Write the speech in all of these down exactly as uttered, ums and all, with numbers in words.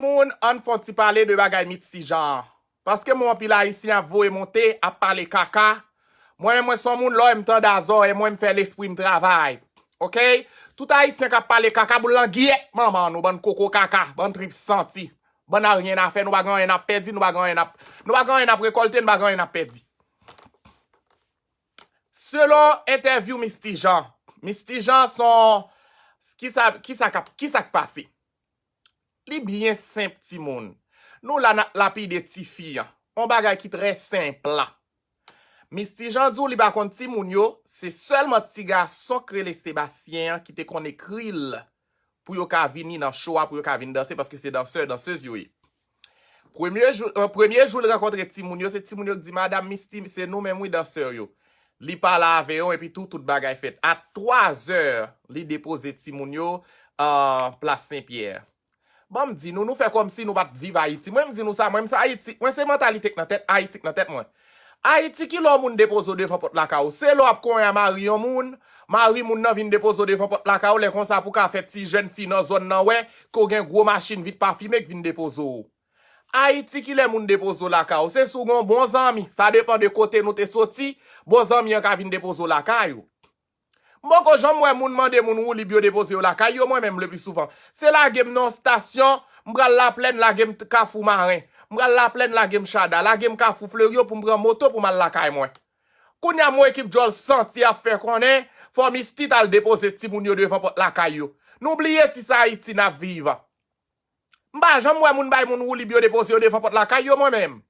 Moun, ann fè yon ti pale de bagay Misty Jean an. Paske m wè anpil Ayisyen ap voye monte, ap pale kaka. Mwen menm, mwen se yon moun, lè w wè m tande a zòrèy mwen, m fè lespri m travay. Oke? Tout Ayisyen k ap pale kaka, boul nan gyèt manman nou, bann koko kaka, bann trip santi, bann aryen a fè, nou pa gen anyen n ap pèdi, nou pa gen anyen n ap, nou pa gen anyen n ap rekòlte, nou pa gen anyen n ap pèdi. Selon entèvyou Misty Jean, Misty Jean se yon, kisa, kisa k ap, kisa k pase? Li byen senp, timoun. Nou la n ap lapide tifi an. Yon bagay ki trè senp. Misty Jean di w li pa konn timoun yo, se sèlman ti gason k rele Sebastien an ki te konn ekri l pou yo ka vini nan show a, pou yo ka vin danse, paske se dansè, dansez yo ye. Premye jou, euh, premye jou l rankontre timoun yo, se timoun yo k di, "Madam Misty, se nou menm wi, dansè yo." Li pale avè yo, epi tou, tout bagay fèt. A twa zè, li depoze timoun yo, euh, Plas Sen Pyè. Ban m di nou, nou fè kòmsi nou pa t viv Ayiti. Mwen, m di nou sa, mwen, m se Ayiti, mwen, se mantalite k nan tèt, Ayiti k nan tèt mwen. Ayiti, ki lè yon moun depoze w devan pòt lakay ou? Se lè w ap konyen a mari yon moun, mari moun nan vin depoze w devan pòt lakay ou, lè konsa pou ka fè ti jèn fi nan zòn nan wè ke w gen gwo machin vit pafime k vin depoze w. Ayiti, ki lè moun depoze w lakay ou? Se si w gen yon bon zanmi, sa depann de kote nou te soti, bon zanmi an ka vin depoze w lakay ou. M poko janm wè moun mande moun woulib yo depoze yo lakay yo, mwen menm, le pli souvan. Se lage m nan yon stasyon, m pral Laplèn, lage m t-, Kafou Maren. M pral Laplèn, lage m Chada, lage m Kafou Fleri yo pou m pran moto pou m al lakay mwen. Kounye a, m wè ekip djòl santi ap fè konnen fò Misty t al depoze timoun yo devan pòt lakay yo. Nou bliye si se Ayiti n ap viv. M pa janm wè moun bay moun woulib yo depoze yo devan pòt lakay yo, mwen menm.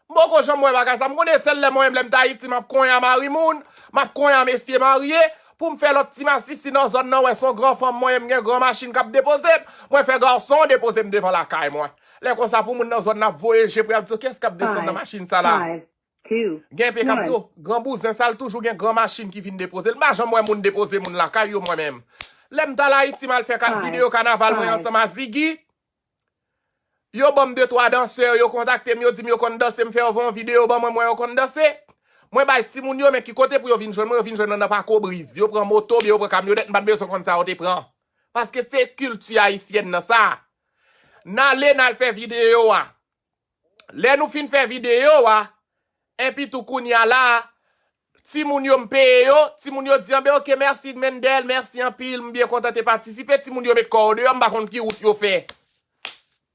M poko janm wè bagay sa. M konnen sèl lè mwen menm, lè m t Ayiti, m ap konyen a mari moun, m ap konyen a mesye marye, pou m fè lòt ti masisi nan zòn nan wè se yon gran fanm mwen ye, m gen gran machin k ap depoze m, mwen fè gason depoze m devan lakay mwen. Lè konsa pou moun nan zòn nan ap voye je pou y ap di, "Kiyès k ap desann nan machin sa la?" Gen pe k ap di, "Oh, gran bouzen sa, l toujou gen gran machin ki vin depoze l." M pa janm wè moun depoze moun lakay yo, mwen menm. Lè m t al Ayiti, m al fè ka-, videyo kanaval mwen ansanm a Ziggy. Yo ban m de twa dansè, yo kontakte m, yo di m yo konn danse, m fè yo voye yon videyo ban mwen, m wè yo konn danse. Mwen bay timoun yo, men ki kote pou yo vin jwenn mwen, yo vin jwenn mwen nan Pako Briz. Yo pran moto, oubyen yo pran kamyonèt, m pa t bezwen konn sa yo te pran. Paske se kilti ayisyèn nan sa. N ale, n al fè videyo a. Lè nou fin fè videyo a, enpi tou kounye a la, timoun yo m peye yo, timoun yo di, "Anben, oke, mèsi Mendel, mèsi anpil, m byen kontan te patisipe." Timoun yo met kò yo deyò, m pa konn ki wout yo fè.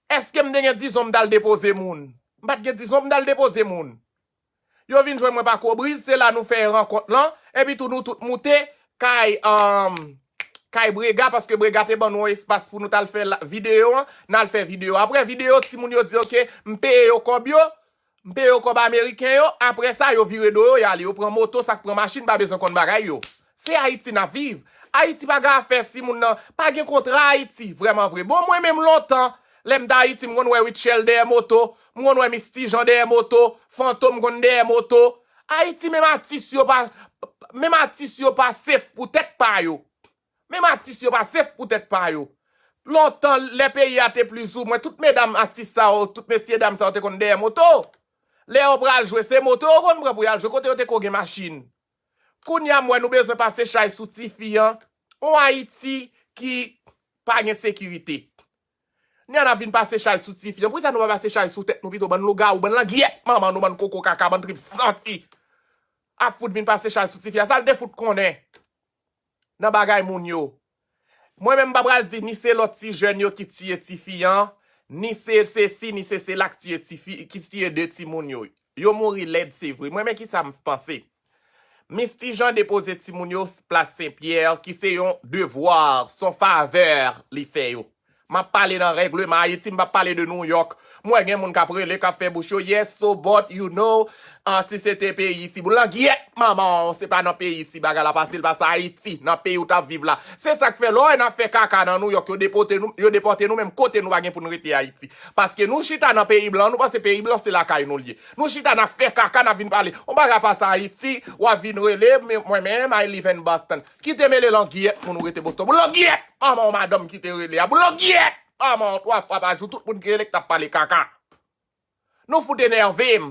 Èske m te gen dizon m t al depoze moun? M pa t gen dizon m t al depoze moun. Yo vin jwenn mwen Pako Briz, se la nou fè rankont lan, epi tou nou tout moute kay, um, kay Brega, paske Brega te ban nou yon espas pou nou t al fè la, videyo an, n al fè videyo. Apre videyo, timoun yo di, "Oke, m peye yo kòb yo, m peye yo kòb ameriken yo." Apre sa, yo vire do yo, y ale, yo pran moto, sa k pran machin, pa bezwen konn bagay yo. Se Ayiti n ap viv. Ayiti pa gen afè si moun nan, pa gen kontra Ayiti, vrèman vre. Bon, mwen menm lontan, lè m t Ayiti, m konn wè Rutshelle dèyè moto, m konn wè Misty Jean dèyè moto, Fantom konn dèyè moto. Ayiti, menm atis yo pa, menm atis yo pa safe pou tèt pa yo. Menm atis yo pa safe pou tèt pa yo. Lontan, lè peyi a te plizoumwen, tout medam atis sa yo, tout mesye dam sa yo te konn dèyè moto. Lè yo pral jwe, se moto yo konn pran pou y al jwe, kote yo te ko gen machin. Kounye a, m wè nou bezwen pase chay sou tifi an. On Ayiti ki pa gen sekirite. Kounye a n ap vin pase chay sou tifi an. Poukisa nou pa pase chay sou tèt nou pito, bann lougawou, bann langyèt manman nou, bann koko kaka, bann trip santi? Ap fout vin pase chay sou tifi a. Sa l te fout konnen nan bagay moun yo? Mwen menm, m pa pral di ni se lòt ti jèn yo ki tiye tifi an, ni se sesi, ni se sela k tiye tifi, ki tiye de timoun yo. Yo mouri lèd, se vre. Mwen, men kisa m panse. Misty Jean depoze timoun yo Plas Sen Pyè, ki se yon devwa, se yon favè li fè yo. M ap pale nan règleman Ayiti, m p ap pale de Nouyòk. M wè gen moun k ap rele, k ap fè bouch yo, "Yes, so, but, you know, ah, si se te peyi isi." Boul langyèt manman w, se pa nan peyi isi bagay la pase, l pase Ayiti, nan peyi w t ap viv la. Se sa k fè, lè w wè n ap fè kaka nan Nouyòk, yo depote nou, yo depòte nou, menm kote nou pa gen pou n rete Ayiti. Paske nou chita nan peyi blan, nou panse peyi blan se lakay nou l ye. Nou chita, n ap fè kaka, n ap vin pale. On bagay pase Ayiti, w ap vin rele, men mwen menm, I live in Boston. Kite mele langyèt moun ou rete Boston. Boul langyèt! Manman w madanm ki te rele a. Boul langyèt! Manman w twa fwa pa jou, tout moun ki rele k t ap pale kaka. Nou fout enève m.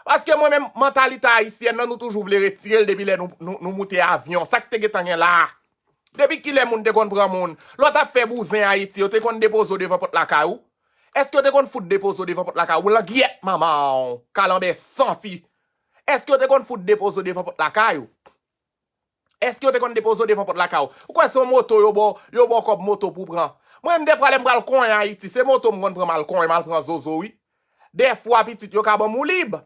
Paske mwen menm, mantalite ayisyèn nan, nou toujou vle retire l depi lè nou, nou, nou moute avyon. Sa k te gentan gen la a? Depi kilè moun te konn pran moun? Lè w t ap fè bouzen Ayiti, yo te konn depoze w devan pòt lakay ou? Èske yo te konn fout depoze w devan pòt lakay ou? Langyèt manman w, kalanbè santi. Èske yo te konn fout depoze w devan pòt lakay ou? Èske yo te konn depoze w devan pòt lakay ou? Ou kwè se yon moto yo ba w, yo ba w kòb moto pou w pran? Mwen menm, dèfwa, lè m pral konyen Ayiti, se moto m konn pran, m al konyen, m al pran zozo, wi. Dèfwa, pitit, yo ka ban m woulib.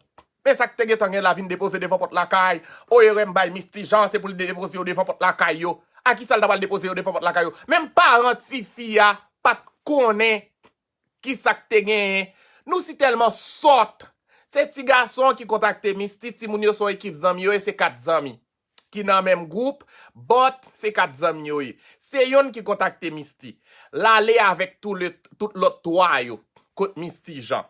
Men sa k te gentan gen la vin depoze devan pòt lakay. O, erè m bay Misty Jean, se pou l depoze yo devan pòt lakay yo. A kisa l ta pral depoze yo devan pòt lakay yo? Menm paran tifi a pa t konnen kisa k te genyen. Nou si tèlman sòt. Se ti gason ki kontakte Misty, timoun yo se yon ekip zanmi yo ye, se kat zanmi ki nan menm gwoup, but se kat zanmi yo ye. Se yonn ki kontakte Misty. L ale avèk tou le, tout lòt twa yo, kot Misty Jean.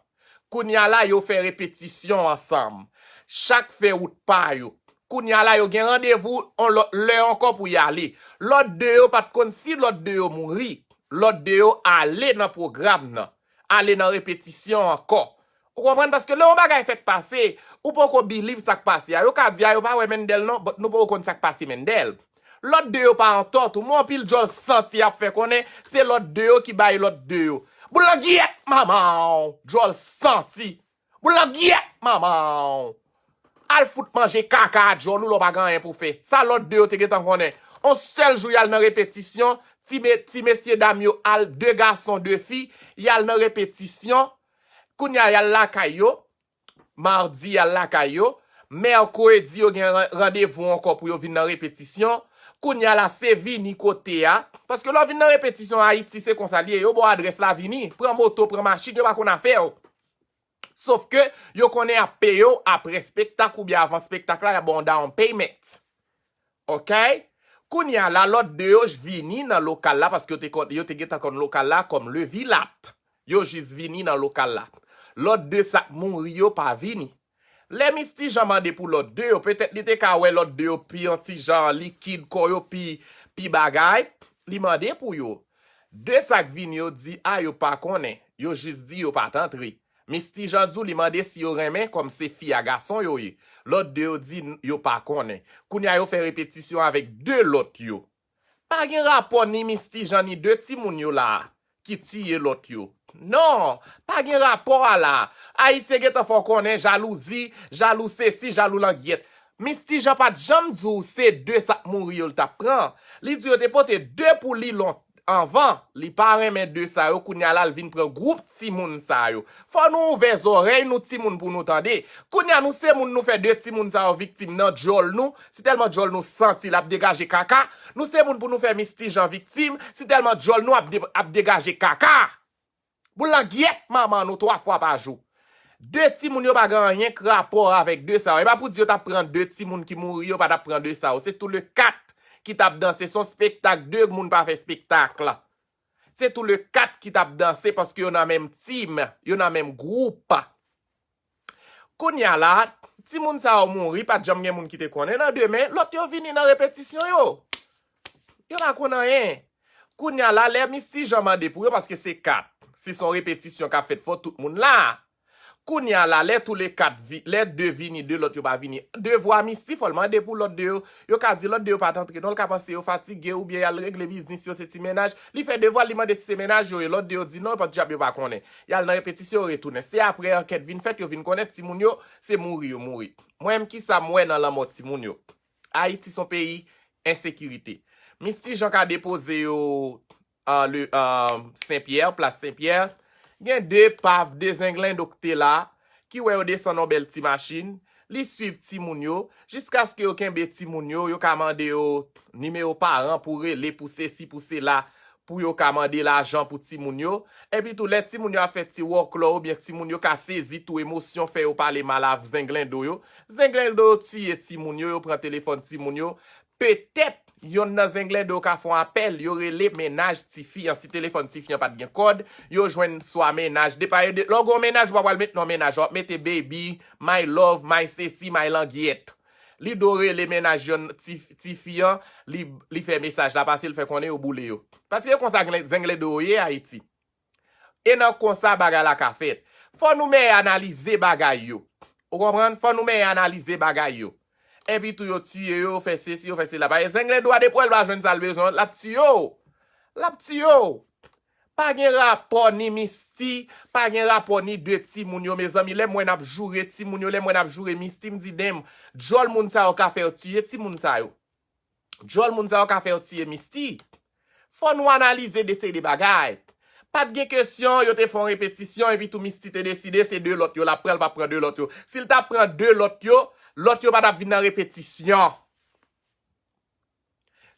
Kounye a la, yo fè repetisyon ansanm. Chak fè wout pa yo. Kounye a la, yo gen randevou yon lòt lè ankò pou y ale. Lòt de yo pa t konn si lòt de yo mouri. Lòt de yo ale nan pwogram nan. Ale nan repetisyon ankò. Ou konprann? Paske lè yon bagay fèk pase, ou poko believe sa k pase a. Yo ka di a yo pa wè Mendel non, but nou poko konn sa k pase Mendel. Lòt de yo pa antò tou. Mwen anpil djòl santi ap fè konnen se lòt de yo ki bay lòt de yo. Boulangyèt manman w, djòl santi. Boulangyèt manman w. Al fout manje kaka a djòl ou lè w pa gen anyen pou fè. Sa lòt de yo te gentan konnen. On sèl jou y al nan repetisyon, ti, me, ti mesye dam yo al, de gason, de fi, y al nan repetisyon. Kounye a, y al lakay yo. Madi, y al lakay yo. Mèkredi, yo gen ran- randevou ankò pou yo vin nan repetisyon. Kounye a la, se vini kote a. Paske lè w vin nan repetisyon Ayiti, se konsa l ye. Yo ba w adrès la, vini. Pran moto, pran machin, yo pa konn afè w. Sof ke yo konnen y ap peye w apre spektak oubyen avan spektak la, y ap ba w yon down payment. Ok? Kounye a la, lòt de yo vini nan lokal la, paske yo te, konn- yo te gentan konn lokal la kòm Le Vilat. Yo jis vini nan lokal la. Lòt de sa k mouri yo pa vini. Lè Misty Jean mande pou lòt de yo, petèt li te ka wè lòt de yo pi yon ti jan likid, kò yo pi, pi bagay, li mande pou yo. De sa k vini yo di, a, yo pa konnen. Yo jis di yo pa t antre. Misty Jean di w li mande si yo renmen, kòm se fi a gason yo ye. Lòt de yo di n- yo pa konnen. Kounye a yo fè repetisyon avèk de lòt yo. Pa gen rapò ni Misty Jean ni de timoun yo la a ki tiye lòt yo. Non, pa gen rapò a la a. Ayisyen gentan fè w konnen jalouzi, jalou sesi, jalou langyèt. Misty Jean pa t janm di w se de sa k mouri yo l t ap pran. Li di yo te pote de pou li lon- anvan, li pa renmen de sa yo, kounye a la l vin pran gwoup timoun sa yo. Fò nou ouvè zòrèy nou timoun pou nou tande. Kounye a nou se moun nou fè de timoun sa yo viktim nan djòl nou, si tèlman djòl nou santi l ap degaje kaka, nou se moun pou nou fè Misty Jean viktim, si tèlman djòl nou ap, de, ap degaje kaka. Boulangyèt manman nou twa fwa pa jou. De timoun yo pa gen anyen k rapò avèk de sa yo. E pa pou di yo t ap pran de timoun ki mouri, yo pa t ap pran de sa yo. Se tou le kat ki t ap danse. Se yon spektak, de moun pa fè spektak la. Se tou le kat ki t ap danse paske yo nan menm team, yo nan menm gwoup. Kounye a la, timoun sa yo mouri, pa t janm gen moun ki te konnen. Nan demen, lòt yo vini nan repetisyon yo. Yo pa konn anyen. Kounye a la, lè Misty Jean mande pou yo, paske se kat. Si se yon repetisyon k ap fèt, fò tout moun la. Kounye a la, lè tou le kat, vi, lè de vini, de lòt yo pa vini. Devwa Misty, fò l mande pou lòt de yo. Yo ka di lòt de yo pa t antre non, l ka panse yo fatige oubyen y al regle biznis yo, se ti mennaj. Li fè devwa l, li mande si se mennaj yo ye. Lòt de yo di non, pòt dyab yo pa konnen. Y al nan repetisyon, yo retounen. Se apre ankèt vin fèt, yo vin konnen timoun yo, se mouri yo mouri. Mwen menm, kisa m wè nan lanmò timoun yo? Ayiti se yon peyi ensekirite. Misty Jean ka depoze yo, uh, le, uh, Senpyè, plas Senpyè. Gen de pav, de zenglendo k te la, ki wè yo desann yon bèl ti machin. Li swiv timoun yo, jiskaske yo kenbe timoun yo, yo ka mande yo nimewo paran pou rele, pou sesi, pou sela, pou yo ka mande lajan pou timoun yo. Epi tou, lè timoun yo ap fè ti wòklò oubyen timoun yo ka sezi tou, emosyon fè yo pale mal a zenglendo yo. Zenglendo yo tiye timoun yo, yo pran telefòn timoun yo. Petèt, yonn nan zenglendo yo ka fè yon apèl, yo rele mennaj tifi an. Si telefòn tifi an pa t gen kòd, yo jwenn swa mennaj. Depa yo de, lè w gen yon mennaj, ou pa pral met non mennaj, w ap mete baby, my love, my sesi, my langyèt. Li do rele mennaj yonn ti, tifi an, li, li fè mesaj la pase, li fè konnen yo boule yo. Paske e konsa zenglendo yo ye Ayiti. E nan konsa bagay la ka fèt. Fò nou mèye analize bagay yo. Ou konprann? Fò nou mèye analize bagay yo. Epi tou yo tiye yo, yo fè sesi, yo fè sela. Paske zenglendo a depi w wè l pa jwenn sa l bezwen, l ap tiye w. L ap tiye w. Pa gen rapò ni Misty, pa gen rapò ni de timoun yo, mezanmi. Lè m wè n ap joure timoun yo, lè m wè n ap joure Misty, m di, denm, djòl moun sa yo ka fè yo tiye timoun sa yo. Djòl moun sa yo ka fè yo tiye Misty. Fò nou analize de seri de bagay. Pa t gen kesyon, yo te fè yon repetisyon, epi tou Misty te deside, se de lòt yo l ap pran, l p ap pran de lòt yo. Si l t ap pran de lòt yo, lòt yo pa t ap vin nan repetisyon.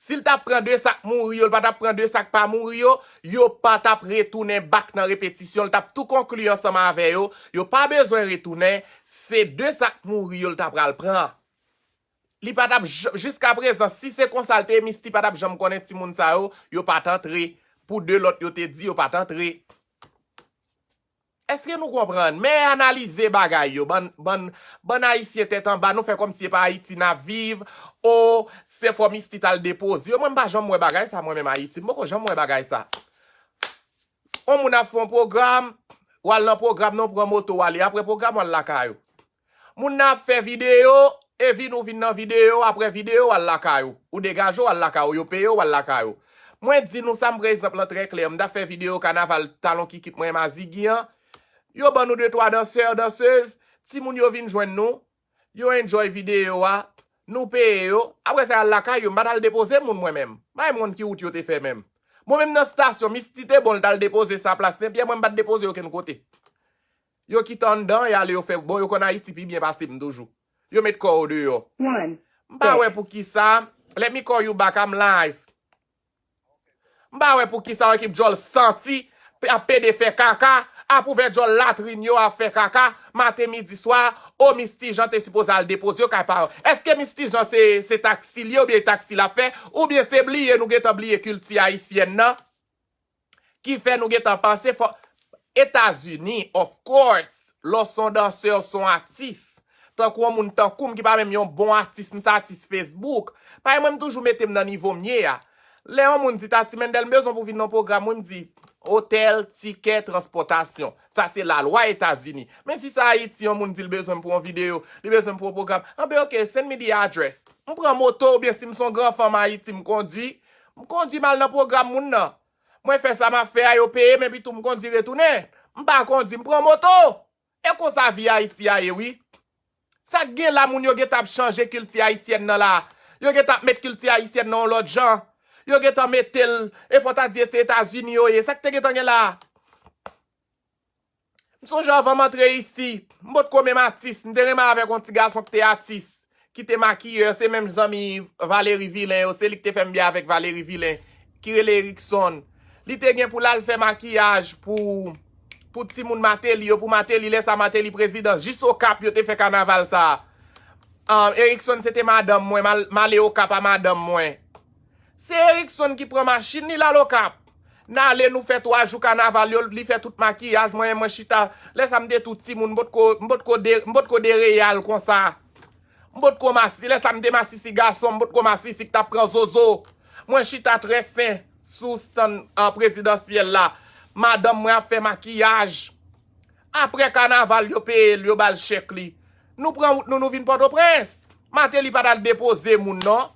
Si l t ap pran de sa k mouri yo, l pa t ap pran de sa k pa mouri yo, yo pa t ap retounen back nan repetisyon, l t ap tou konkli ansanm avè yo, yo pa bezwen retounen, se de sa k mouri yo l ta pral pran. Li pa t ap j-, jiskaprezan, si se konsa l te ye, Misty pa t ap janm konnen timoun sa yo, yo pa t antre. Pou de lòt yo te di, yo pa t antre. Èske nou konprann? Men analize bagay yo, bann, bann, bann Ayisyen tèt anba, nou fè kòmsi e pa Ayiti n ap viv, o, se fò Misty t al depoze yo. Mwen, m pa janm wè bagay sa, mwen menm Ayiti, m poko janm wè bagay sa. On moun ap fè yon pwogram, w al nan pwogram nan, w pran moto w ale, apre pwogram w al lakay ou. Moun nan ap fè videyo, e vin ou vin nan videyo, apre videyo w al lakay ou. Ou degaje w al lakay ou, yo peye w al lakay ou. Mwen di nou sa, m pran egzanp lan trè klè. M t ap fè videyo kanaval Talon Kikit mwen Mazigi an. Yo ban nou de twa dansè, dansez, timoun yo vin jwenn nou. Yo enjoy videyo a, nou peye yo. Apre sa, y al lakay yo, m pa t al depoze moun mwen menm. M pa menm konn ki wout yo te fè menm. Mwen menm nan stasyon, Misty te bon, l t al depoze sa plas Senpyè, mwen m pa t depoze okenn kote. Yo kite anndan, y ale, yo fè, bon, yo konn Ayiti pi byen pase m toujou. Yo met kò yo deyò. M pa wè poukisa. Let me call you back, I'm live. M pa wè poukisa yon ekip djòl santi ap pede fè kaka, ap ouvè djòl latrin yo ap fè kaka, maten, midi, swa, o Misty Jean te sipoze al depoze yo kay paran. Èske Misty Jean se, se taksi l ye oubyen taksi l ap fè, oubyen se bliye nou gentan bliye kilti ayisyèn nan? Ki fè nou gentan panse fò Etazini, of course, lè w se yon dansè, w se yon atis. Tankou yon moun tankou m ki pa menm yon bon atis, m se atis Facebook. Paske mwen, m toujou mete m nan nivo m ye a. Lè yon moun di, Tati Mendel, m bezwen pou vin nan pwogram, wi, m di, otèl, tikè, transpòtasyon. Sa se lalwa Etazini. Men si se Ayiti, yon moun di l bezwen m pou yon videyo, li bezwen m pou yon pwogram, anben, ok, send me the address. M pran moto, oubyen si m se yon gran fanm Ayiti, m kondwi, m kondwi m al nan pwogram moun nan. Mwen fè sa m ap fè a, yo peye m, epi tou m kondwi retounen. M pa kondwi, m pran moto. E konsa vi Ayiti a ye, wi. Sa k gen la, moun yo gentan ap chanje kilti ayisyèn nan la. Yo gentan ap met kilti ayisyèn nan yon lòt jan. Yo gentan mete l, e fò w ta di e se Etazini yo ye. Sa k te gentan gen la? M sonje anvan m antre isi, m potko menm atis, m te renmen avèk yon ti gason ki te atis, ki te makiyè, se menm zanmi Valery Villain yo, se li ki te fè m byen avèk Valery Villain, ki rele Erickson. Li te gen pou l al fè makiyaj pou, pou timoun Martelly yo, pou Martelly, lè sa Martelly prezidans, jis Okap yo te fè kanaval sa. Um, Erickson se te madanm mwen, m al, m ale Okap a madanm mwen. Se Erickson ki pran machin li, l al Okap. N ale, nou fè twa jou kanaval yo, li fè tout makiyaj mwen, mwen chita. Lè sa m te tou timoun, m potko, m potko de, m potko dereye al konsa. M potko masi, lè sa m te masisi gason, m potko masisi k t ap pran zozo. Mwen chita trè sen sou stand, an, prezidansyèl la. Madanm mwen ap fè makiyaj. Apre kanaval, yo peye l, yo ba l chèk li. Nou pran wout nou, nou vin Pòtoprens. Martelly pa t al depoze moun, non.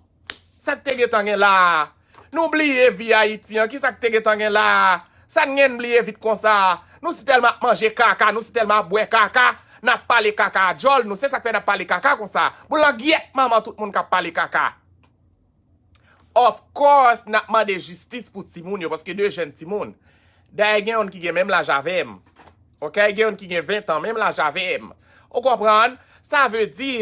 Sa k te gentan gen la a? Nou bliye vi Ayiti an, kisa k te gentan gen la a? Sa n gen n bliye vit konsa a? Nou si tèlman ap manje kaka, nou si tèlman ap bwè kaka, n ap pale kaka a djòl nou. Se sa k fè n ap pale kaka konsa. Boulangyèt manman tout moun k ap pale kaka. Of course, n ap mande jistis pou timoun yo, paske de jèn timoun. Dayè, gen youn ki gen menm laj avè m. Oke, gen youn ki gen ven tan, menm laj avè m. Ou konprann? Sa vle di,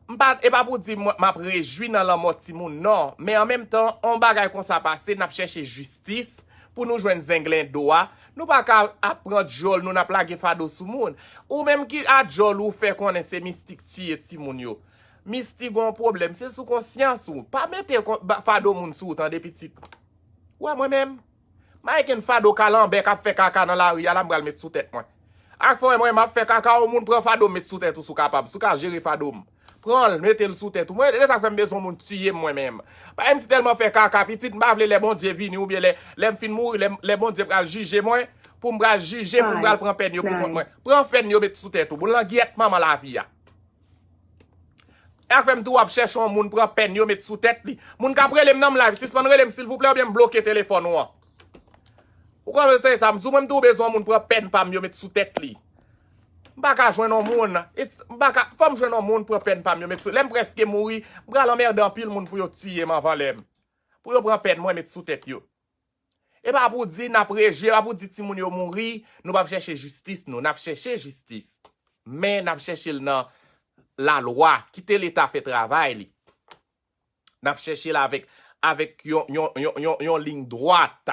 m pa, e pa pou di m, m ap rejwi nan lanmò timoun, non. Men an menm tan, yon bagay konsa pase, n ap chèche jistis pou nou jwenn zenglendo a. Nou pa ka ap pran djòl nou, n ap lage fado sou moun. Ou menm ki a djòl ou fè konnen se Misty k tiye timoun yo. Misty gon pwoblèm, se sou konsyans ou. Pa mete kon-, ba-, fado moun sou ou tande pitit. Ou wè mwen menm? M a gen fado kalanbè k ap fè kaka nan lari a la, m pral met sou tèt mwen. Ak fè mwen, m ap fè kaka, yon moun pran fado m met sou tèt ou si w kapab, si w ka jere fado m. Pran l, mete l sou tèt ou. Mwen, se sa k fè m bezwen yon moun tiye m mwen menm. Paske m si tèlman fè kaka pitit, m pa vle lè Bondye vini oubyen lè, lè m fin mouri, lè, lè Bondye pral jije mwen, pou m pral jije, pou m pral pran pèn yo pou kont mwen. Pran pèn yo met sou tèt ou. Boulangyèt manman lavi a. E ak fè m tou ap chèche yon moun pran pèn yo met sou tèt li. Moun k ap rele m nan m live, sispann rele m silvouplè oubyen m bloke telefòn ou an. Ou konprann sa, m di w, mwen m tou bezwen yon moun pran pèn pa m yo met sou tèt li. M pa ka jwenn yon moun. It's- M pa ka, fò m jwenn yon moun pran pèn pa m yo met sou. Lè m prèske mouri, m pral anmède anpil moun pou yo tiye m anvan lè m. Pou yo pran pèn mwen met sou tèt yo. E pa pou di n ap rejwi, e pa pou di timoun yo mouri, nou p ap chèche jistis, nou. N ap chèche jistis. Men n ap chèche l nan lalwa. Kite Leta fè travay li. N ap chèche l avèk, avèk yon, yon, yon, yon, yon liy dwat.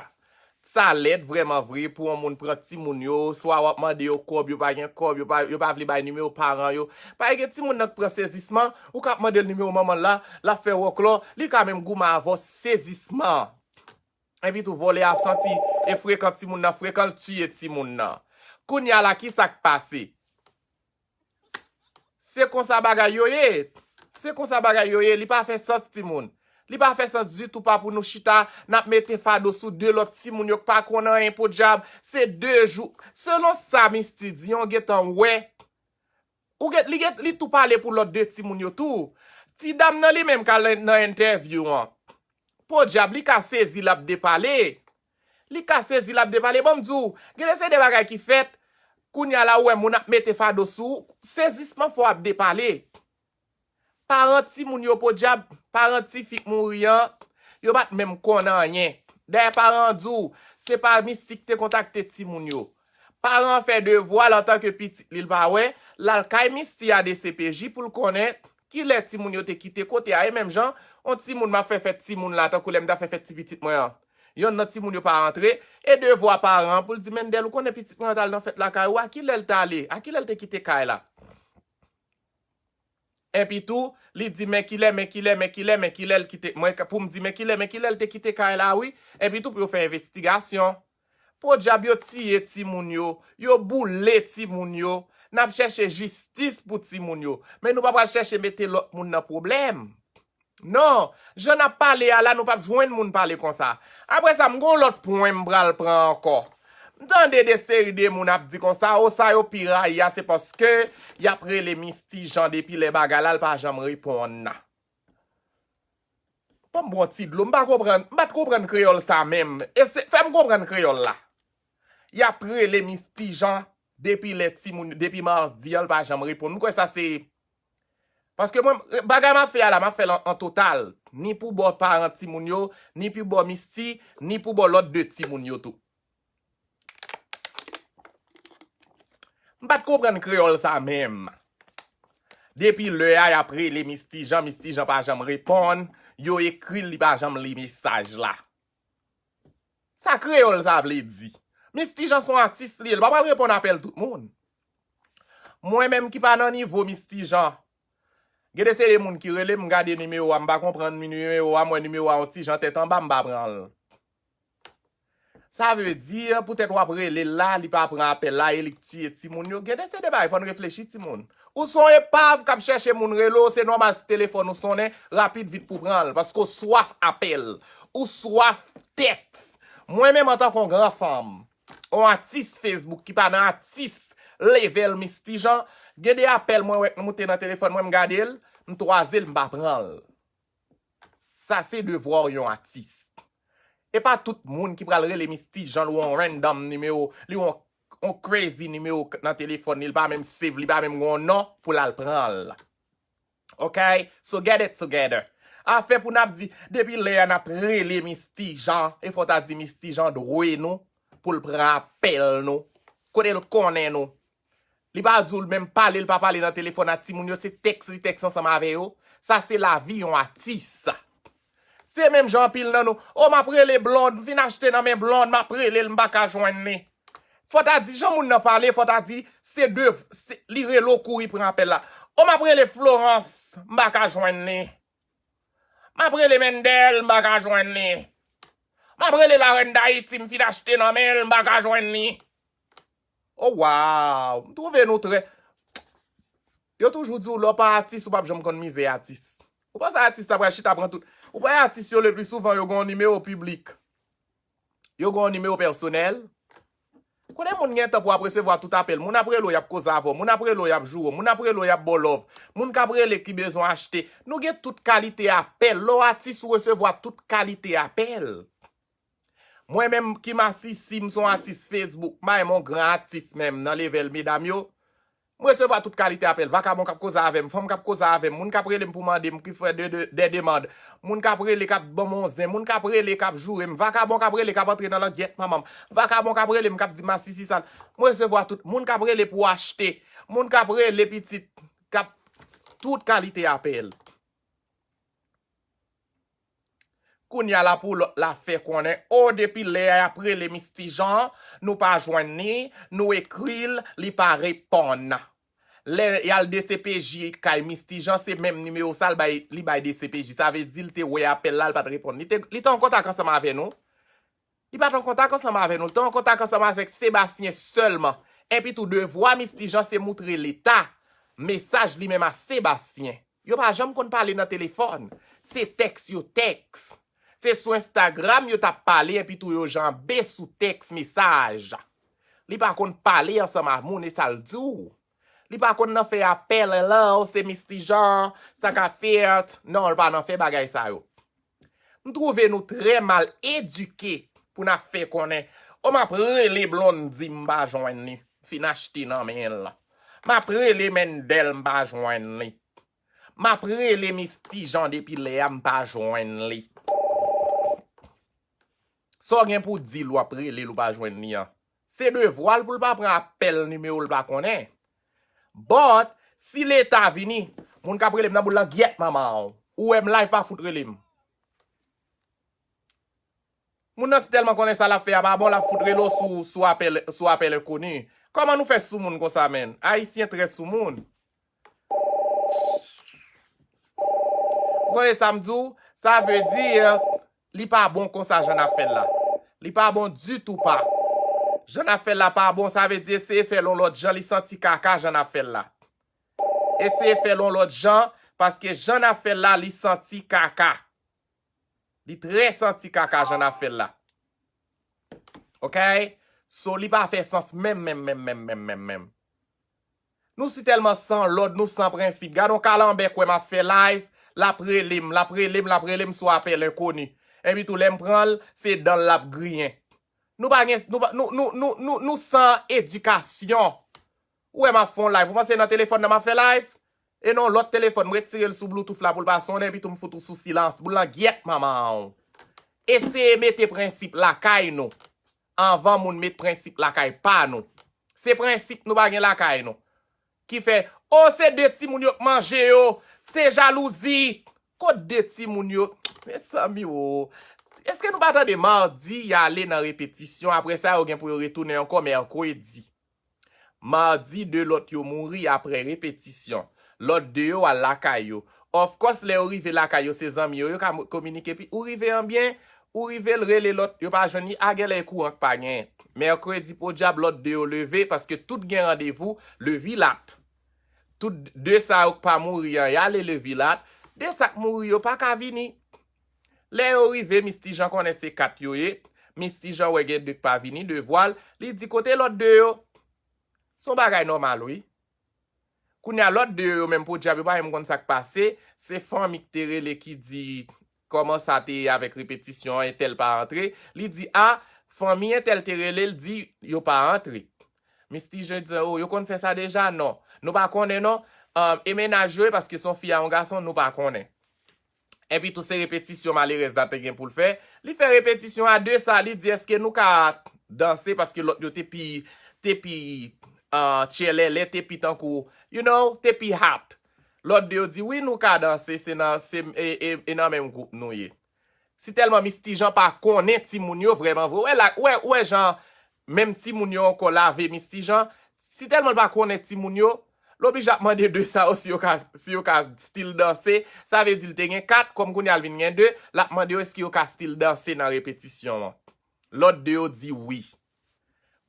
Sa lèd vrèman vre pou yon moun pran timoun yo, swa w ap mande yo kòb, yo pa gen kòb, yo pa, yo pa vle bay nimewo paran yo. Parèt gen timoun nan k pran sezisman, ou ka ap mande l nimewo manman l la, l ap fè wòklò, li ka menm goumen avè w sezisman. Epi tou, vòlè a santi e frekan timoun nan, frekan l tiye timoun nan. Kounye a la, ki sa k pase? Se konsa bagay yo ye. Se konsa bagay yo ye. Li pa fè sans, timoun. Li pa fè sans ditou, pa pou nou chita, n ap mete fado sou de lòt timoun yo k pa konn anyen, podyab. Se de jou. Selon sa Misty di, yon gentan wè. Ou gen, li gen, li tou pale pou lòt de timoun yo tou. Ti dam nan li menm k al nan entèvyou an. Podyab, li ka sezi, l ap depale. Li ka sezi, l ap depale. Ban m di w, gen de se de bagay ki fèt. Kounye a la, ou wè moun ap mete fado sou ou, sezisman fò w ap depale. Paran timoun yo, podyab, paran tifi k mouri an, yo pa t menm konn anyen. Dayè, paran an di w, se pa Misty k te kontakte timoun yo. Paran an fè devwa l antanke pitit li, l pa wè, l al kay Misty a D C P J pou l konnen kilè timoun yo te kite kote a. E menm jan, yon timoun m ap fè fèt timoun la, tankou lè m t ap fè fèt ti pitit mwen an. Yonn nan timoun yo pa rantre, e devwa paran an pou l di, Mendel, ou konnen pitit mwen an t al nan fèt lakay ou, a kilè l t ale? A kilè l te kite kay la? Epi tou, li di, men kilè, men kilè, men kilè, men kilè l kite, mwen, pou m di, men kilè, men kilè l te kite kay la, wi. Epi tou, pou yo fè envestigasyon. Podyab, yo tiye timoun yo, yo boule timoun yo. N ap chèche jistis pou timoun yo. Men nou pa pral chèche mete lòt moun nan pwoblèm. Non, jan n ap pale a la, nou p ap jwenn moun pale konsa. Apre sa, m gon lòt pwen m pral pran ankò. M tande de seri de moun ap di konsa, o sa yo pi rayi a, se paske y ap rele Misty Jean depi lè bagay la, l pa janm reponn. Ban m bwè yon ti dlo, m pa konprann, m pa t konprann kreyòl sa menm. E se, fè m konprann kreyòl la. Y ap rele Misty Jean depi lè timoun, depi madi an, l pa janm reponn. M kwè sa se Paske mwen, bagay m ap fè a la, m ap fè l an, an total. Ni pou bò paran timoun yo, ni pou bò Misty, ni pou bò lòt de timoun yo tou. M pa t konprann kreyòl sa menm. Depi lè a, y ap rele Misty Jean, Misty Jean pa janm reponn. Yo ekri l, li pa janm li mesaj la. Sa kreyòl sa vle di? Misty Jean se yon atis li ye, li pa pral reponn apèl tout moun. Mwen menm ki pa nan nivo Misty Jean, gen de se de moun ki rele m, m gade nimewo a, m pa konprann nimewo a, m wè nimewo a yon ti jan tèt anba, m pa pran l. Sa vle di, poutèt w ap rele l la, li pa pran apèl la, e li k tiye timoun yo. Gen de se de bagay, fò n reflechi, timoun. Ou se yon epav k ap chèche moun rele w, se nòmal si telefòn ou sonnen, rapid vit pou pran l, paske w swaf apèl. Ou swaf tèks. Mwen menm, antanke yon gran fanm, yon atis Facebook ki pa nan atis level Misty Jean, gen de apèl mwen wè k moute nan telefòn mwen, m gade l, m twaze l, m pa pran l. Sa se devwa w yon atis. E pa tout moun ki pral rele Misty Jean l yon random nimewo, li yon, yon crazy nimewo k-, nan telefòn li, li pa menm save, li pa menm gen yon non pou l al pran l. Ok? So get it together. Afè pou n ap di, depi lè a n ap rele Misty Jean, e fò w ta di Misty Jean dwe nou pou l pran apèl nou. Kote l konnen nou? Li pa di w l menm pale, li pa pale nan telefòn ak timoun yo, se tèks li tèks ansanm avè yo. Sa se lavi yon atis. Se menm jan anpil nan nou, o m ap rele Blonde, m fin achte nan men Blonde, m ap rele l, m pa ka jwenn li. Fò ta di, jan moun nan pale, fò ta di, se de, se, li rele w kouri pran apèl la. O m ap rele Florence, m pa ka jwenn li. M ap rele Mendel, m pa ka jwenn li. M ap rele Larèn Dayiti, m fin achte nan men l, m pa ka jwenn li. Oh, wow! M twouve nou trè. Yo toujou di w, lè w pa atis, ou p ap janm konn mizè atis. Ou panse atis la pral chita pran tout. Ou pa wè atis yo, le pli souvan, yo gen yon nimewo piblik. Yo gen yon nimewo pèsonèl. Konnen moun gen tan pou ap resevwa tout apèl. Moun ap rele w, y ap koze avè w. Moun ap rele w, y ap joure w. Moun ap rele w, y ap ba w love. Moun k ap rele ki bezwen achte. Nou gen tout kalite apèl. Lè w atis, ou resevwa tout kalite apèl. Mwen menm ki masisi, m se yon atis Facebook, m pa yon gran atis menm nan level medam yo. M resevwa tout kalite apèl. Vakabon k ap koze avè m, fanm k ap koze avè m, moun k ap rele m pou mande m, ki fè de, de, de demann. Moun k ap rele, k ap ban m yon zen, moun k ap rele, k ap joure m, vakabon k ap rele, k ap antre nan langyèt manman m, vakabon k ap rele m, k ap di masisi sa. M resevwa tout, moun k ap rele pou achte, moun k ap rele pitit, k ap tout kalite apèl. Kounye a la pou lòt la fè konnen, o, depi lè y ap rele Misty Jean, nou pa jwenn li, nou ekri l, li pa reponn. Lè y al D C P J kay Misty Jean, se menm nimewo sa l bay, li bay D C P J. Sa vle di l te wè apèl la, l pa t reponn. Li te, li te an kontak ansanm avè nou. Li pa t an kontak ansanm avè nou. Li te an kontak ansanm avèk Sebastien sèlman. Epi tou, devwa Misty Jean se moutre Leta mesaj li menm a Sebastien. Yo pa janm konn pale nan telefòn. Se tèks yo tèks. Se sou Instagram yo t ap pale, epi tou yo janbe sou tèks mesaj. Li pa konn pale ansanm ak moun, e sa l di w. Li pa konn nan fè apèl, hello, se Misty Jean, sa k ap fèt. Non, li pa nan fè bagay sa yo. M twouve nou trè mal edike pou n ap fè konnen, o, m ap rele Blondy, m pa jwenn li. Fin achte nan men l. M ap rele Mendel, m pa jwenn li. M ap rele Misty Jean depi lè a, m pa jwenn li. Sa w gen pou di l, w ap rele l, ou pa jwenn li an. Se devwa l pou l pa pran apèl nimewo l pa konnen. But, si Leta vini, moun k ap rele m nan boul langyèt manman w. Ou wè m live, pa fout rele m. Moun nan si tèlman konnen sa l ap fè a pa bon, l ap fout rele w sou, sou apèl, sou apèl enkoni. Kòman nou fè soumoun konsa, menn? Ayisyen trè soumoun. Ou konnen sa m di w? Sa vle di, li pa bon konsa jan n ap fè l la. Li pa bon ditou pa. Jan n ap fè l la pa bon, sa vle di eseye fè l yon lòt jan, li santi kaka jan n ap fè l la. Eseye fè l yon lòt jan, paske jan n ap fè l la, li santi kaka. Li trè santi kaka jan n ap fè l la. Ok? So, li pa fè sans menm, menm, menm, menm, menm, menm, menm. Nou si tèlman san lòd, nou san prensip. Gad on kalanbè kwè m ap fè live, l ap rele m, l ap rele m, l ap rele m sou apèl enkoni. Epi tou, lè m pran l, se dan l l ap griyen. Nou pa gen, nou pa, nou, nou, nou, nou, nou san edikasyon. Ou wè m ap fè yon live, ou panse nan telefòn nan m ap fè live? E nan yon lòt telefòn, m retire l sou Bluetooth la pou l pa sonnen, epi tou m fout ou sou silans. Boul langyèt manman w. Eseye mete prensip lakay nou anvan moun met prensip lakay pa nou. Se prensip nou pa gen lakay nou. Ki fè, o, se de timoun yo k manje yo, se jalouzi. Kot de timoun yo? Mezanmi o. Èske nou pa tande madi y ale nan repetisyon, apre sa yo gen pou yo retounen ankò mèkredi. Madi, de lòt yo mouri apre repetisyon. Lòt de yo al lakay yo. Of course, lè yo rive lakay yo, se zanmi yo, yo ka mo-, kominike pi. Ou rive an byen, ou rive l rele lòt, yo pa jwenn li, a genlè e kouran k pa genyen. Mèkredi, podyab, lòt de yo leve, paske tout gen randevou Levilat. Tout de sa yo k pa mouri an, y ale Levilat. De sa k mouri yo pa ka vini. Lè yo rive, Misty Jean konnen se kat yo ye. Misty Jean wè gen de k pa vini, devwa l, li di kote lòt de yo. Se yon bagay nòmal, wi. Kounye a, lòt de yo menm, podyab, yo pa menm konn sa k pase. Se fanmi k te rele ki di kòman sa te ye avèk repetisyon an, entèl pa antre. Li di, a, fanmi entèl te rele l, di yo pa antre. Misty Jean di, o, yo konn fè sa deja? Non. Nou pa konnen, non. Um, e mennaj yo ye, paske se yon fi a yon gason, nou pa konnen. Epi tou se repetisyon malerèz la te gen pou l fè. Li fè repetisyon a de sa, li di, èske nou ka danse? Paske lòt yo te pi, te pi, ah, tchèlèlè, te pi tankou, you know, te pi hot. Lòt de yo di, wi, nou ka danse, se nan, se, e, e, e nan menm gwoup nou ye. Si tèlman Misty Jean pa konnen timoun yo vrèman vre, ou wè la, ou wè, ou wè jan menm timoun yo ankò lave Misty Jean, si tèlman l pa konnen timoun yo, l oblije ap mande de sa yo si yo ka, si yo ka still danse, sa vle di l te gen kat, kòm kounye a l vin gen de, l ap mande yo èske yo ka still danse nan repetisyon an. Lòt de yo di wi.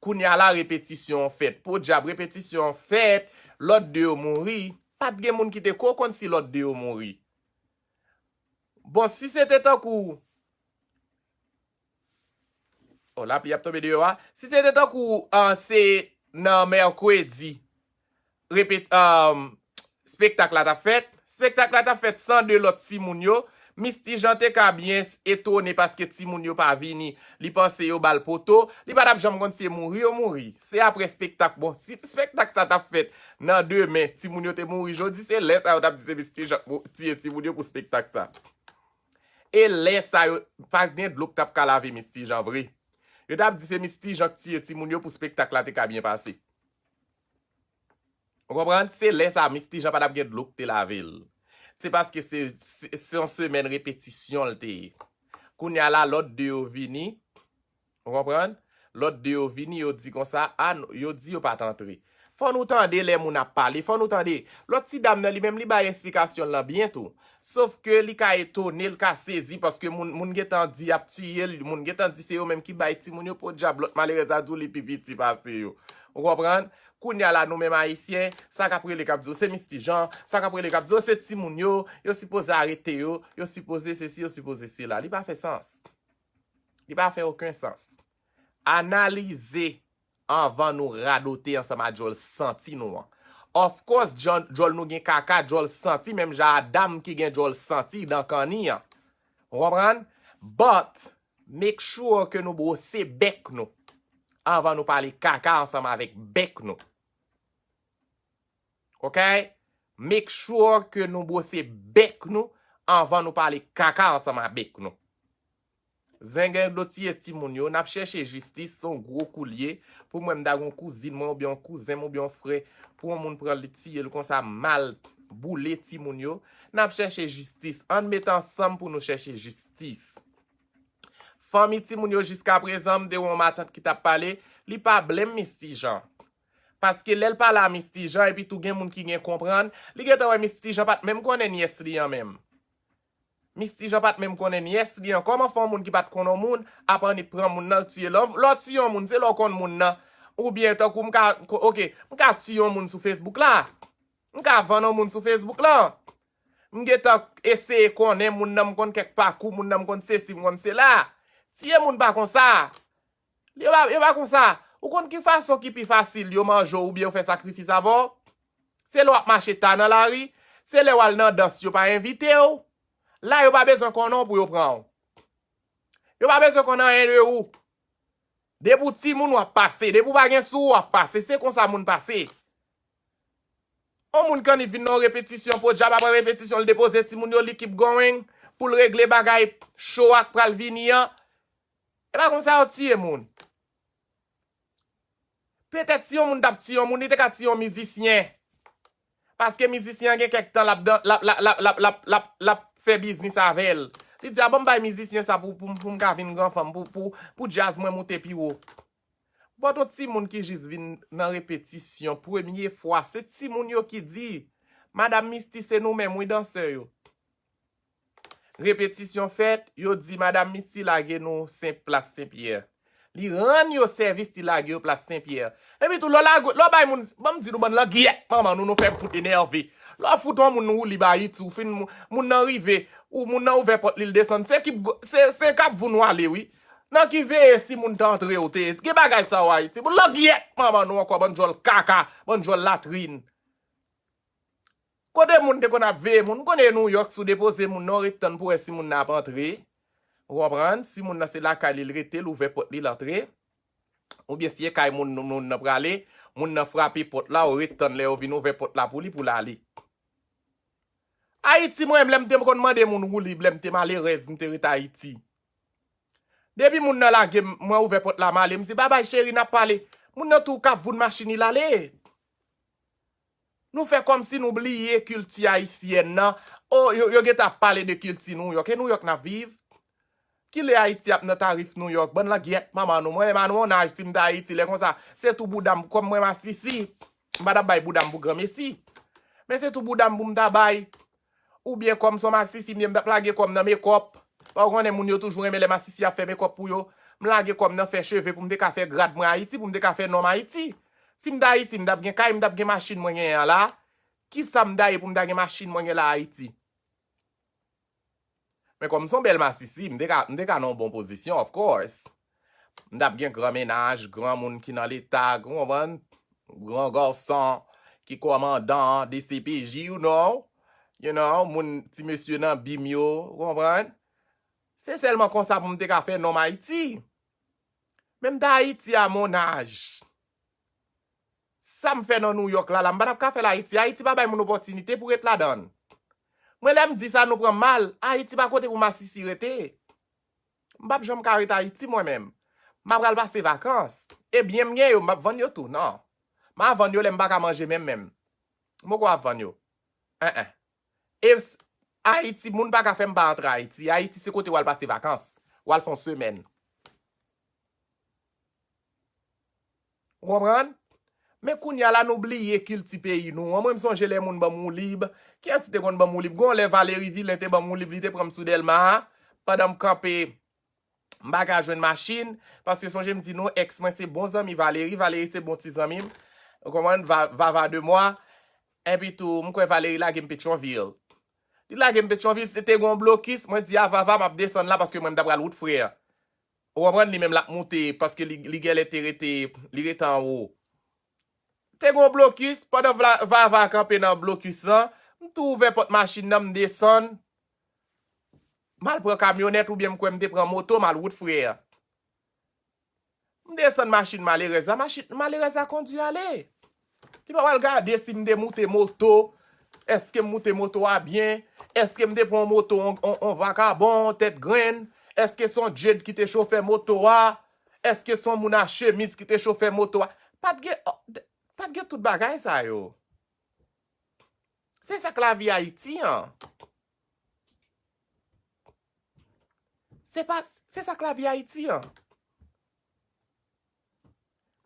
Kounye a la, repetisyon an fèt. Podyab, repetisyon an fèt, lòt de yo mouri. Pa t gen moun ki te ko konn si lòt de yo mouri. Bon, si se te tankou, o, lapli ap tonbe deyò a. Si se te tankou, ah, se nan mèkredi, repet-, ah, spektak la t ap fèt, spektak la t ap fèt san de lòt timoun yo, Misty Jean te ka byen etone paske timoun yo pa vini. Li panse yo ba l poto. Li pa t ap janm konn si e mouri yo mouri. Se apre espektak. Bon, si espektak sa t ap fèt nan demen, timoun yo te mouri jodi, se lè sa yo t ap di se Misty Jean k tiye timoun yo pou espektak sa. E lè sa yo, pa t gen dlo k t ap ka lave Misty Jean vre. Yo t ap di se Misty Jean k tiye timoun yo pou espektak la te ka byen pase. Ou konprann? Se lè sa Misty Jean pa t ap gen dlo k te lave l. Se paske se, se, se yon semèn repetisyon l te ye. Kounye a la, lòt de yo vini. Ou konprann? Lòt de yo vini, yo di konsa, a, n- yo di yo pa t antre. Fò nou tande lè moun ap pale, fò nou tande. Lòt ti dam nan, li menm, li bay esplikasyon l lan byen tou. Sof ke li ka etone, l ka sezi, paske moun, moun gentan di y ap tiye l, moun gentan di se yo menm ki bay timoun yo, podyab, lòt malerèz la di w li pi piti pase yo. Ou konprann? Kounye a la, nou menm Ayisyen, sa k ap rele k ap di w se Misty Jean, sa k ap rele k ap di w se timoun yo, yo sipoze arete yo, yo sipoze sesi, yo sipoze sela. Li pa fè sans. Li pa fè okenn sans. Analize anvan nou radote ansanm a djòl santi nou an. Of course, djòl, djòl nou gen kaka, djòl santi, menm jan a dam ki gen djòl santi nan kanni an. Ou konprann? But, make sure ke nou bwose bèk nou anvan nou pale kaka ansanm avèk bèk nou. Ok? Make sure ke nou bwose bèk nou anvan nou pale kaka ansanm a bèk nou. Zenglen dlo tiye timoun yo, n ap chèche jistis, se yon gwo kou l ye. Pou mwen, m ta gen yon kouzin mwen, oubyen yon kouzen m, oubyen yon frè, pou yon moun pran li tiye l konsa mal, boule timoun yo. N ap chèche jistis. Ann met ansanm pou nou chèche jistis. Fanmi timoun yo, jiskaprezan, m te wè yon matant ki t ap pale, li pa blenm Misty Jean. Paske lè l pale a Misty Jean, epi tou gen moun ki gen konprann, li gentan wè Misty Jean pa t menm konnen nyès li an menm. Misty Jean pa t menm konnen nyès li an. Kòman fè yon moun ki pa t konn yon moun ap annik pran moun nan, l tiye l? Lè w tiye yon moun, se lè w konn moun nan. Oubyen, tankou m ka, ok, m ka tiye yon moun sou Facebook la. M ka vann yon moun sou Facebook la. M gentan eseye konnen moun nan, m konn kèk pakou moun nan, m konn sesi, m konn sela. Tiye moun pa konsa. Yo pa, yo pa konsa. Ou konn ki fason ki pi fasil yo manje w oubyen yo fè sakrifis avè w? Se lè w ap mache ta nan lari, se lè w al nan dans yo pa envite w. La yo pa bezwen konnen w pou yo pran w. Yo pa bezwen konn anyen de ou. Depi w timoun w ap pase, depi w pa gen sou ou w ap pase, se konsa moun pase. Yon moun k annik vin nan yon repetisyon, podyab apre repetisyon, l depoze timoun yo, li keep going pou l regle bagay cho a k pral vini an. E pa konsa yo tiye moun. Petèt si yon moun t ap tiye yon moun, li te ka tiye yon mizisyen. Paske mizisyen an gen kèk tan l ap dan- l ap, l ap, l ap, l ap, l ap, l ap, l ap fè biznis avè l. Li di, a bon, m bay mizisyen sa pou, pou, pou m ka vin gran fanm, pou, pou, pou djaz mwen moute pi wo. But yon timoun ki jis vin nan repetisyon, premye fwa, se timoun yo ki di, Madam Misty, se nou menm, wi, dansè yo. Repetisyon fèt, yo di, Madam Misty lage nou Sen, plas Sen Pyè. Li rann yo sèvis, li lage yo plas Sen Pyè. Epi tou, lè w lage, lè w bay moun, ban m di nou, bann langyèt manman nou, nou fè m fout enève. Lè w fout yon moun woulib Ayiti, ou fin, moun nan rive, ou moun nan ouvè pòt li, l desann, se ki, se, se k ap voun w ale, wi. Nan ki veye si moun t antre ou te ye? Gen bagay sa yo Ayiti. Moun langyèt manman nou ankò, bann djòl kaka, bann djòl latrin. Kote moun te konn ap veye moun? M konnen Nouyòk, si w depoze moun nan, w ret tann pou wè si moun nan ap antre. Ou konprann? Si moun nan se lakay li l rete, l ouvè pòt li, l antre. Oubyen si e kay moun, moun nan prale, moun nan frape pòt la, ou ret tann lè yo vin ouvè pòt la pou li, pou l ale. Ayiti, mwen menm, lè m te konn mande moun woulib, lè m te malerèz, m te ret Ayiti. Depi moun nan lage m, mwen ouvè pòt la, m ale, m di, babay, cheri, n ap pale. Moun nan tou ka voun machin li, l ale. Nou fè kòmsi nou bliye kilti ayisyèn nan. O, yo, yo gentan ap pale de kilti Nouyòk. E Nouyòk n ap viv? Kilè Ayiti ap nan tarif Nouyòk? Bann langyèt manman nou. Mwen, Emmanuel, si m t Ayiti, lè konsa, se tou bouda m, kòm mwen masisi, m pa t ap bay bouda m pou granmesi. Men se tou bouda m pou m ta bay. Oubyen kòm se yon masisi m ye, m t ap lage kòm nan mekòp. Paske w konnen moun yo toujou renmen lè masisi ap fè mekòp pou yo. M lage kòm nan fè cheve pou m te ka fè grad mwen Ayiti, pou m te ka fè nonm Ayiti. Si m t Ayiti, m t ap gen kay, m t ap gen machin mwen genyen an la. Kisa m ta ye pou m ta gen machin mwen gen la Ayiti? Men kòm m se yon bèl masisi, m te ka, m te ka nan yon bon pozisyon, of course. M t ap gen gran mennaj, gran moun ki nan leta, ou konprann? Gran gason ki kòmandan, D C P J, you know. you know, moun ti mesye nan bim yo, ou konprann? Se sèlman konsa pou m te ka fè nonm Ayiti. Men m ta Ayiti a mon âge. Sa m fè nan New York la, la, m pa t ap ka fè l Ayiti. Ayiti pa bay moun opòtinite pou ret ladan l. Mwen, lè m di sa, nou pran m mal. Ayiti pa kote pou masisi rete. M p ap janm ka ret Ayiti, mwen menm. M apral pase vakans. E byen m gen yo, m p ap vann yo tou, non. M a vann yo lè m pa ka manje menm menm. M poko ap vann yo. En, en. E s- Ayiti, moun pa ka fè m pa antre Ayiti. Ayiti, se kote w al pase vakans. W al fè yon semèn. Ou konprann? Men kounye a la, nou bliye kilti peyi nou an. Mwen, m sonje lè moun ban m woulib. Kiyès ki te konn ban m woulib? Gon lè Valery Villain te ban m woulib, li te pran m sou Dèlma a, pandan m kanpe, m pa ka jwenn machin, paske sonje m di nou, èks mwen se bon zanmi Valery, Valery se bon ti zanmi m. Ou konprann? Va- Vava de mwa. Epi tou, m kwè Valery lage m Petyonvil. Li lage m Petyonvil, se te gon blokis, mwen di a Vava, m ap desann la paske mwen m ta pral wout frè. Ou konprann, li menm l ap moute, paske li, li genlè te rete, li rete anwo. Te gon blokis, pandan Vla- Vava kanpe nan blokis lan, m tou ouvè pòt machin nan, m desann. M al pran kamyonèt oubyen m kwè m te pran moto, m al wout frè. M desann machin malerèz la, machin malerèz la kondui ale. Li pa pral gade si m te moute moto, èske m moute moto a byen, èske m te pran yon moto, on, on, on vakabon, tèt grenn, èske se yon Jade ki te chofè moto a, èske se yon moun a chemiz ki te chofè moto a. Pa t gen, pa t gen tout bagay sa yo. Se sa k lavi Ayiti an. Se pa, se sa k lavi Ayiti an.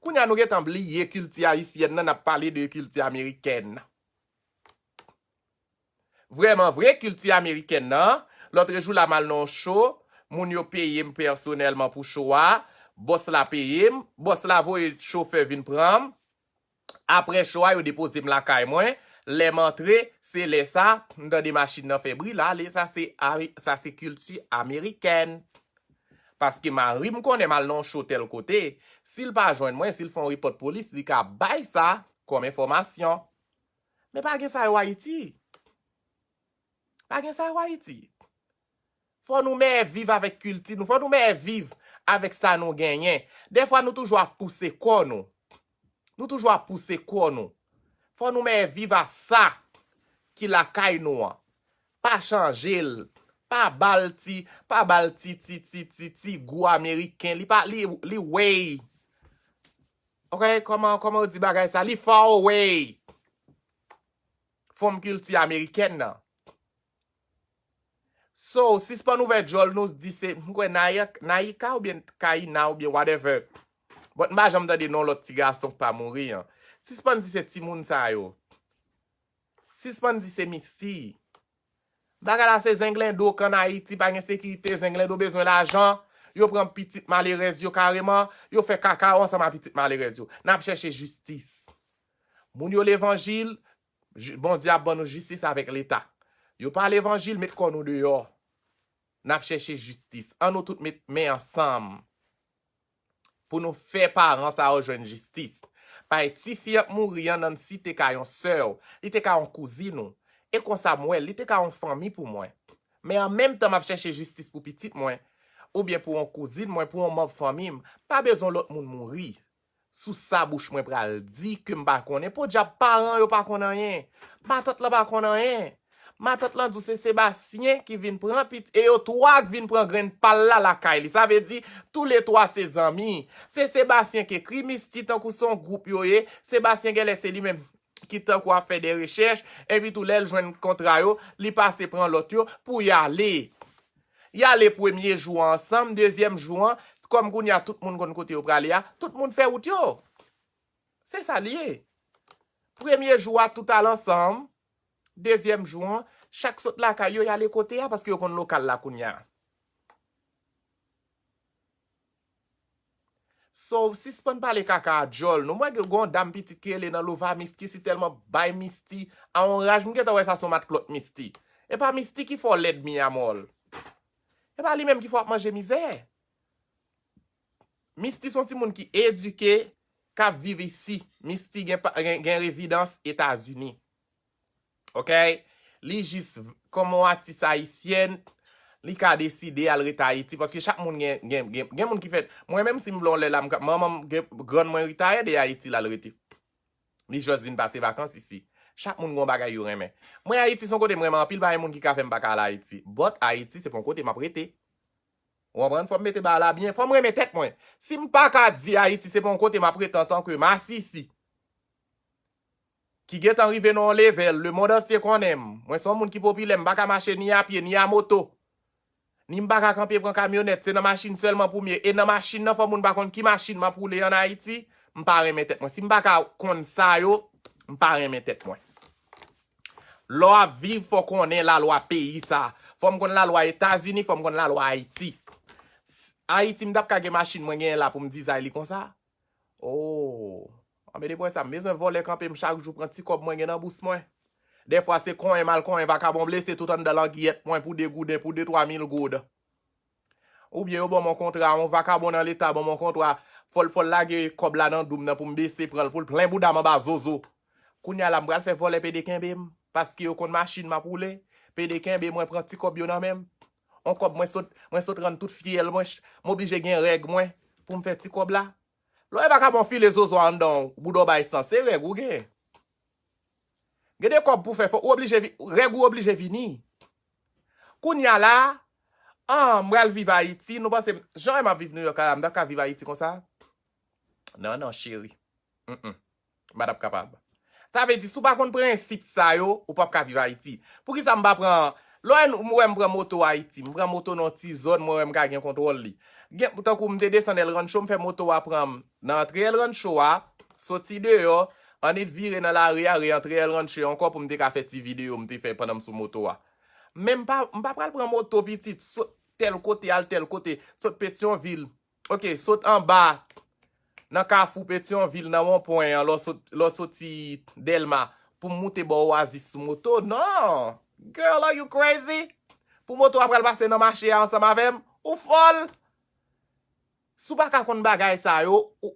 Kounye a nou gentan bliye kilti ayisyèn nan, n ap pale de kilti amerikèn. Vrèman vre, kilti amerikèn nan, lòtrejou la m al nan yon cho, moun yo peye m pèsonèlman pou cho a, bòs la peye m, bòs la voye chofè vin pran m, apre cho a, yo depoze m lakay mwen. Lè m antre, se lè sa, m tande machin nan fè bri l ale. Sa se, sa se kilti amerikèn. Paske mari m konnen m al nan yon cho tèl kote. Si l pa jwenn mwen, si l fè yon repòt polis, li ka bay sa kòm enfòmasyon. Men pa gen sa yo Ayiti. Pa gen sa yo Ayiti. Fò nou mèye viv avèk kilti nou. Fò nou mèye viv avèk sa nou genyen. Dèfwa nou toujou ap pouse kò nou. Nou toujou ap pouse kò nou. Fò nou mèye viv a sa ki lakay nou an. Pa chanje l. Pa ba l ti, pa ba l ti, ti, ti, ti, ti gou ameriken. Li pa, li, li way. Ok, kòman, kòman yo di bagay sa? Li far away from kilti amerikèn nan. So, sispann ouvè djòl nou di se, m kwè Naya- Nayika oubyen Kayina oubyen whatever. But m pa janm tande non lòt ti gason k pa mouri an. Sispann di se timoun sa yo. Sispann di se Misty. Bagay la se zenglendo k ann Ayiti, pa gen sekirite, zenglendo bezwen lajan, yo pran pitit malerèz yo kareman, yo fè kaka yo ansanm a pitit malerèz yo. N ap chèche jistis. Moun yo levanjil, Ji- Bondye ap ban nou jistis avèk Leta. Yo pa levanjil, met kò nou deyò. N ap chèche jistis. An nou tout met men ansanm pou nou fè paran sa yo jwenn jistis. Paske tifi an k mouri an, Nancy te ka yon sè w, li te ka yon kouzin ou. E konsa m wè l, li te ka yon fanmi pou mwen. Men an menm tan m ap chèche jistis pou pitit mwen, oubyen pou yon kouzin mwen, pou yon manm fanmi m, pa bezwen lòt moun mouri. Sou sa bouch mwen pral di ke m pa konnen. Podyab paran yo pa konn anyen. Matant lan pa konn anyen. Matant lan di w se Sebastien ki vin pran pit, e yo twa k vin pran grenn pa l la lakay li. Sa vle di, toulètwa se zanmi. Se Sebastien ki ekri Misty tankou se yon gwoup yo ye. Sebastien genlè se li menm ki tankou ap fè de rechèch, epi tou lè l jwenn kontra yo, li pase pran lòt yo pou y ale. Y ale premye jou an ansanm, dezyèm jou an, kòm kounye a tout moun konn kote yo prale a, tout moun fè wout yo. Se sa l ye. Premye jou a, tout al ansanm. Dezyèm jou an, chak sot lakay yo, y ale kote a, paske yo konn lokal la kounye a. So, sispann pale kaka a djòl nou. Mwen gen yon dam pitit ki rele nan Lova Misty, si tèlman bay Misty a yon raj, m gentan wè sa se yon matklòt Misty. E pa Misty ki fè w lèd mi amòl. E pa li menm ki fè w ap manje mizè. Misty se yon timoun ki edike, k ap viv isi. Misty gen, pa- gen, gen rezidans Etazini. Ok? Li jis, kòm yon atis ayisyèn, li ka deside al rete Ayiti. Paske chak moun gen, gen, gen, gen moun ki fèt. Mwen menm, si m vle yon lè la, m ka, manman m, gen, grann mwen retire de Ayiti, l al rete. Li jis vin pase vakans isi. Chak moun gen yon bagay yo renmen. Mwen, Ayiti se yon kote m renmen anpil, pa gen moun ki ka fè m pa ka al Ayiti. But Ayiti se pa yon kote m ap rete. Ou konprann? Fò m mete bagay la byen, fò m renmen tèt mwen. Si m pa ka di Ayiti se pa yon kote m ap rete antanke masisi, ki gentan rive nan yon level, lemonn antye konnen m. Mwen se yon moun ki popilè, m pa ka mache ni a pye, ni a moto. Ni m pa ka kanpe pran kamyonèt, se nan machin sèlman pou m ye. E nan machin nan, fò moun pa konn ki machin m ap woule ann Ayiti, m pa renmen tèt mwen. Si m pa ka konn sa yo, m pa renmen tèt mwen. Lè w ap viv, fò w konnen lalwa peyi sa. Fò m konn lalwa Etazini, fò m konn lalwa Ayiti. Ayiti, m t ap ka gen machin mwen genyen la pou m dizay li konsa? Oh. Anben depi sa, m bezwen vòlè kanpe m chak jou, pran ti kòb mwen gen nan bous mwen. Dèfwa se konyen m al konyen vakabon blese tout anndan langiyèt mwen pou de gouden, pou de twa mil goud. Oubyen yo ban m yon kontra, yon vakabon nan leta ban m yon kontra, fò l, fò l lage kòb la nan dou m nan pou m bese pran l, pou l plen bouda m anba zozo. Kounye a la, m pral fè vòlè pede kenbe m, paske yo konn machin m ap woule, pede kenbe mwen pran ti kòb yo nan men m. On kòb mwen sot, mwen sot rann tout fyèl mwen, ch-, m oblije gen règ mwen pou m fè ti kòb la. Lè w wè vakabon file zozo anndan w, bouda w bay san, se règ ou gen. Gen de kòb pou fè, fò ou oblije vi-, règ ou oblije vini. Kounye a la, ah, m pral viv Ayiti, nou panse, jan m ap viv Nouyòk la, m t ap ka viv Ayiti konsa? Non, non, cheri. Mm-mm. M pa t ap kapab. Sa vle di, si w pa konn prensip sa yo, ou p ap ka viv Ayiti. Poukisa m pa pran, lè w wè m pran moto Ayiti, m pran moto nan yon ti zòn, mwen wè m ka gen kontwòl li. Gen, tankou m te desann El Rancho, m fè moto a pran m nan antre El Rancho a, soti deyò, annik vire nan lari a, reantre El Rancho ankò pou m te ka fè ti videyo m te fè pandan m sou moto a. Men m pa, m pa pral pran moto pitit, sot tèl kote, al tèl kote, sot Petyonvil, oke, sot anba, nan kafou Petyonvil, nan wonpwen an, lè w sot-, lè w soti Dèlma, pou m moute bò Oasis sou moto. Non! Girl, are you crazy? Pou moto a pral pase nan mache a ansanm avè m? Ou fòl! Si w pa ka konn bagay sa yo, ou,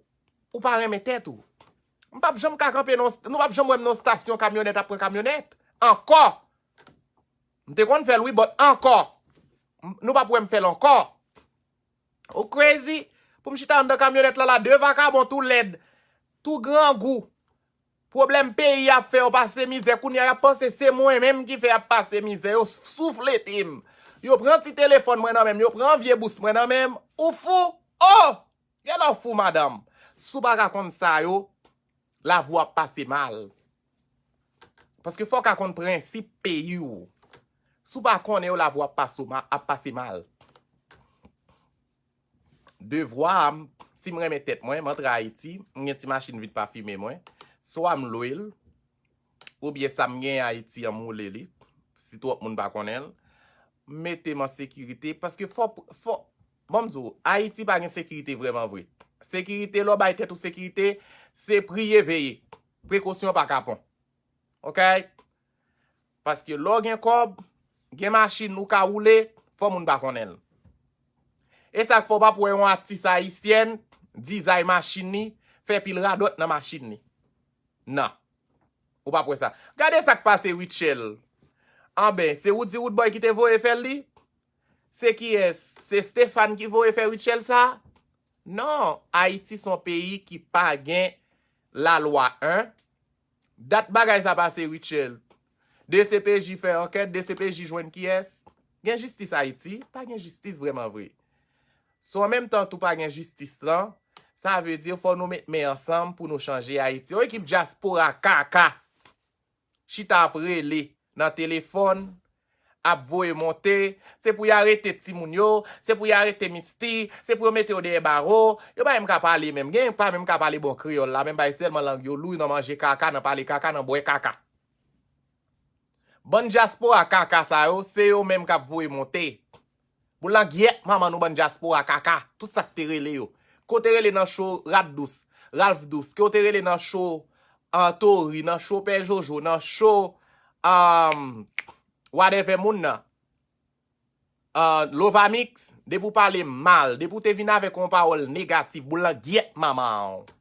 ou pa renmen tèt ou. M p ap janm ka kanpe nan, nou p ap janm wè m nan stasyon kamyonèt ap pran kamyonèt. Ankò! M te konn fè l wi, but ankò! M, nou p ap wè m fè l ankò. Ou crazy? Pou m chita anndan kamyonèt la, la, de vakabon tou lèd, tou grangou. Pwoblèm peyi ap fè yo pase mizè. Kounye a, y ap panse se mwen menm ki fè y ap pase mizè. Yo souflete m. Yo pran ti telefòn mwen nan men m. Yo pran vye bous mwen nan men m. Ou fou? Oh! Gen lè w fou, madanm. Si w pa ka konn sa yo, lavi w ap pase mal. Paske fò w ka konn prensip peyi w. Si w pa konnen yo, lavi w ap pase ma-, ap pase mal. Devwa a, m, si m renmen tèt mwen, m antre Ayiti, m gen ti machin vit pafime mwen, swa m lwe l, oubyen sa m gen Ayiti an m woule li, si twòp moun pa konnen l, m mete m an sekirite, paske fò, fò, ban m di w, Ayiti pa gen sekirite vrèman vre. Sekirite, lè w bay tèt ou sekirite, se priye veye. Prekosyon pa kapon. Oke? Paske lè w gen kòb, gen machin ou ka woule, fò moun pa konnen l. E sa k fè w p ap wè yon atis ayisyèn dizay machin li, fè pil radòt nan machin li. Non. Ou p ap wè sa. Gade sa k pase Rutshelle. Anben, se Roody Roodboy ki te voye fè l li? Se kiyès? Se Stéphane ki voye fè Rutshelle sa? Non, Ayiti se yon peyi ki pa gen lalwa, en. Dat bagay sa pase, Rutshelle. D C P J fè ankèt, D C P J jwenn kiyès? Gen jistis Ayiti? Pa gen jistis vrèman vre. So, an menm tan tou pa gen jistis lan, sa vle di fò nou met men ansanm pou nou chanje Ayiti. Yon ekip dyaspora kaka chita ap rele nan telefòn, ap voye monte, se pou y arete timoun yo, se pou y arete Misty, se pou yo mete yo dèyè bawo, yo pa menm ka pale menm. Gen pa menm ka pale bon kreyòl la, menm bay sèlman lang yo lou nan manje kaka, nan pale kaka, nan bwè kaka. Bann dyaspora kaka sa yo, se yo menm k ap voye monte. Boulangyèt manman nou bann dyaspora kaka, tout sa k te rele yo. Ke w te rele nan cho Rat Dous, Ralph Dous, ke w te rele nan cho, ah, Tori, nan cho Pè Jojo, nan cho, ah, whatever moun nan. Ah, Lovamix, depi w pale mal, depi w te vin avèk yon pawòl negatif, boulangyèt manman w.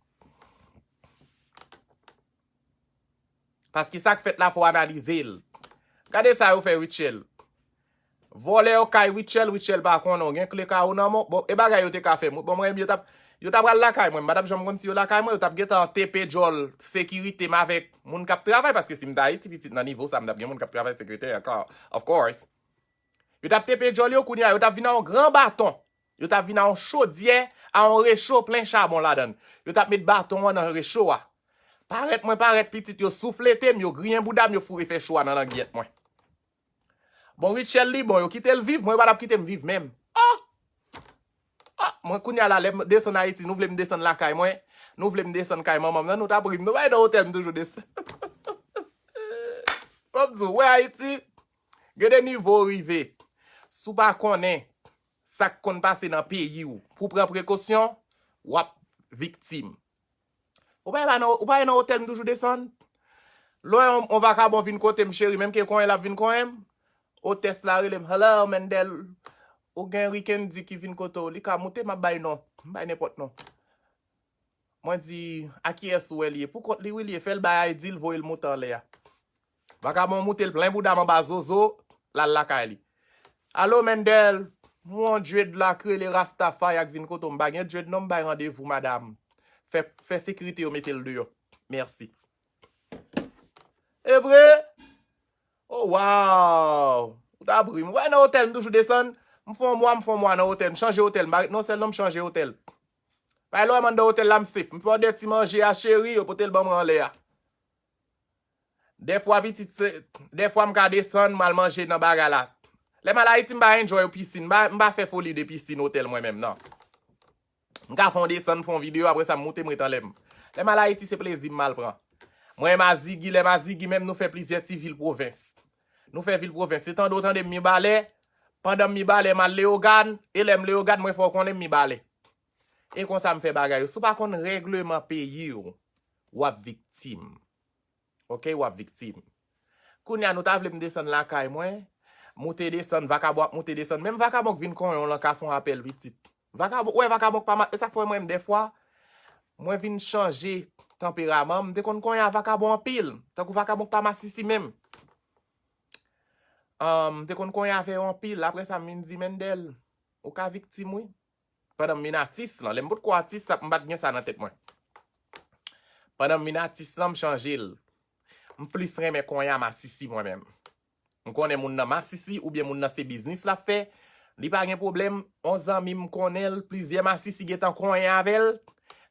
Paske sa k fèt la, fò w analize l. Gade sa yo fè Rutshelle. Vòlè yo kay Rutshelle, Rutshelle pa konnen w gen kle kay ou nan men w. Bon, e bagay yo te ka fè m. Bon, mwen menm yo t ap, yo t ap pral lakay mwen. M pa t ap janm konn si yo lakay mwen, yo t ap gentan tepe djòl sekirite m avèk moun k ap travay, paske si m t Ayiti, pitit, nan nivo sa, m t ap gen moun k ap travay sekirite ankò, of course. Yo t ap tepe djòl yo, kounye a, yo t ap vin ak yon gran baton. Yo t ap vin ak yon chodyè, ak yon recho plen chabon ladan l. Yo t ap met baton an nan recho a. Parèt mwen parèt pitit, yo souflete m, yo griyen bouda m, yo foure fè cho a nan langyèt mwen. Bon, Rutshelle li bon, yo kite l viv, mwen yo pa t ap kite m viv menm. Ah! Ah, mwen kounye a la, lè m desann Ayiti, nou vle m desann lakay mwen, nou vle m desann kay manman m nan, nou t ap ri m, nou bay nan otèl m toujou desann. Fò m di w, wè Ayiti, gen de nivo w rive. Si w pa konnen sa k konn pase nan peyi w, pou w pran prekosyon, w ap viktim. Ou pa nan, ou pa nan otèl m toujou desann? Lè yon, yon vakabon vin kote m, cheri, menm ke konyen l ap vin konyen m, otès la rele m, "Hello, Mendel, ou gen Rikendy ki vin kote w, li ka moute?" M ap bay non, m bay nenpòt non. Mwen di, "A kiyès ou wè li ye?" Pou kont li, wi, li ye, fè l bay I D l, voye l moute anlè a. Vakabon moute l plen bouda m anba zozo, l al lakay li. "Alo, Mendel, m wè yon dread la k rele Rastafari a k vin kote w." "M pa gen dread non, m bay randevou madanm. Fè, fè sekirite yo mete l deyò. Mèsi." E vre? Oh, wow! Ou ta ap ri. Mwen nan otèl, m toujou desann. M fè yon mwa, m fè yon mwa nan otèl. M chanje otèl. M pa ret nan yon sèl non, m chanje otèl. Bay lè w wè m anndan otèl la, m safe. M fè yon de ti manje a, cheri, yo pote l ban mwen anlè a. Dèfwa, pitit, se, dèfwa m ka desann, m al manje nan bagay la. Lè m al Ayiti, m pa enjoy pisin. M pa, m pa fè foli de pisin otèl mwen menm, non. M ka fè yon desann, m fè yon videyo, apre sa, m moute, m ret anlè m. Lè m al Ayiti, se plezi m m al pran. Mwen e Mazigi, lè Mazigi menm, nou fè plizyè ti vil pwovens. Nou fè vil pwovens. Se tande w tande m Mibalè, pandan m Mibalè, m al Leyogàn, e lè m Leyogàn, mwen fè w konnen m Mibalè. E konsa m fè bagay yo. Si w pa konn règleman peyi w, w ap viktim. Oke, w ap viktim. Kounye a, nou ta vle m desann lakay mwen, moute desann, vakabon ap moute desann. Menm vakabon k vin konyen w lan ka fè yon apèl pitit. Vakabon, ou wè vakabon k pa ma-, e sa k fè mwen menm dèfwa, mwen vin chanje tanperaman m. M te konn konyen a vakabon anpil, tankou vakabon k pa masisi menm. Ahn, m te konn konyen avè yo anpil. Apre sa, m vin di, "Mendel, ou ka viktim, wi." Pandan m vin atis lan, lè m potko atis, sa, m pa t gen sa nan tèt mwen. Pandan m vin atis lan, m chanje l. M plis renmen konyen a masisi mwen menm. M konnen moun nan masisi oubyen moun nan se biznis l ap fè. Li pa gen pwoblèm. On zanmi m konnen l, plizyè masisi gentan konyen avè l.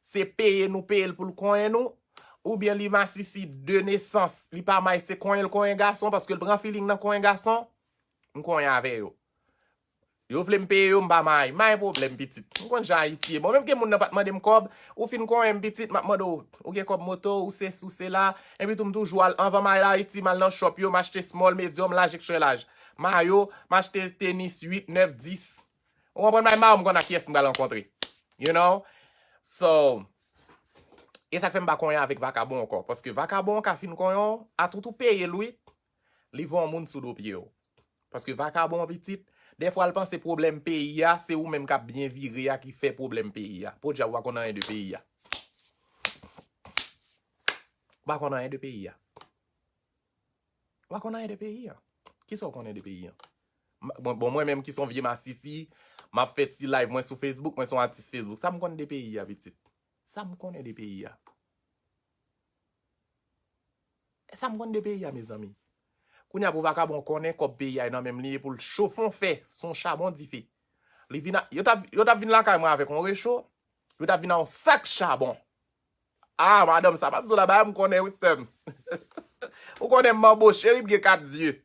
Se peye nou peye l pou l konyen nou. Oubyen li masisi de nesans. Li pa may, se konyen l konyen gason paske l pran feeling nan konyen gason. M konyen avè yo. Yo vle m peye yo, m pa may. May pwoblèm, pitit. M konn jan Ayiti ye. Bon, menm ke moun nan pa t mande m kòb, ou fin konyen m, pitit, m ap mande w, ou gen kòb moto, ou sesi, ou sela. Epi tou, m toujou al, anvan m al Ayiti, m al nan shop yo, m achte small, medium, large, extra large. Mayo, m achte tenis uit, nèf, dis. Ou konprann, may mayo, m konn ak kiyès m pral rankontre. You know? So, e sa k fè m pa konyen avèk vakabon ankò. Paske vakabon ka fin konyen w, atout ou peye l, wi, li voye yon moun sou do pye w. Paske vakabon an pitit, dèfwa l panse pwoblèm peyi a, se ou menm k ap byen vire a ki fè pwoblèm peyi a. Podyab, ou pa konn anyen de peyi a. Ou pa konn anyen de peyi a. Ou pa konn anyen de peyi a. Kisa w konnen de peyi a? M-, bon, bon, mwen menm ki se yon vye masisi, m ap fè ti live mwen sou Facebook, mwen se yon atis Facebook. Sa m konn de peyi a, pitit? Sa m konnen de peyi a? Sa m konn de peyi a, mezanmi? Kounye a pou vakabon konnen kòb peyi a nan menm li ye pou l chofe yon fè, se yon chabon dife. Li vin a, yo t ap, yo t ap vin lakay mwen avèk yon recho, yo t ap vin ak yon sak chabon. Ah, madanm, sa m ap di w la, bagay m konnen wi, sè m. Ou konnen m manbo cheri, m gen kat zye.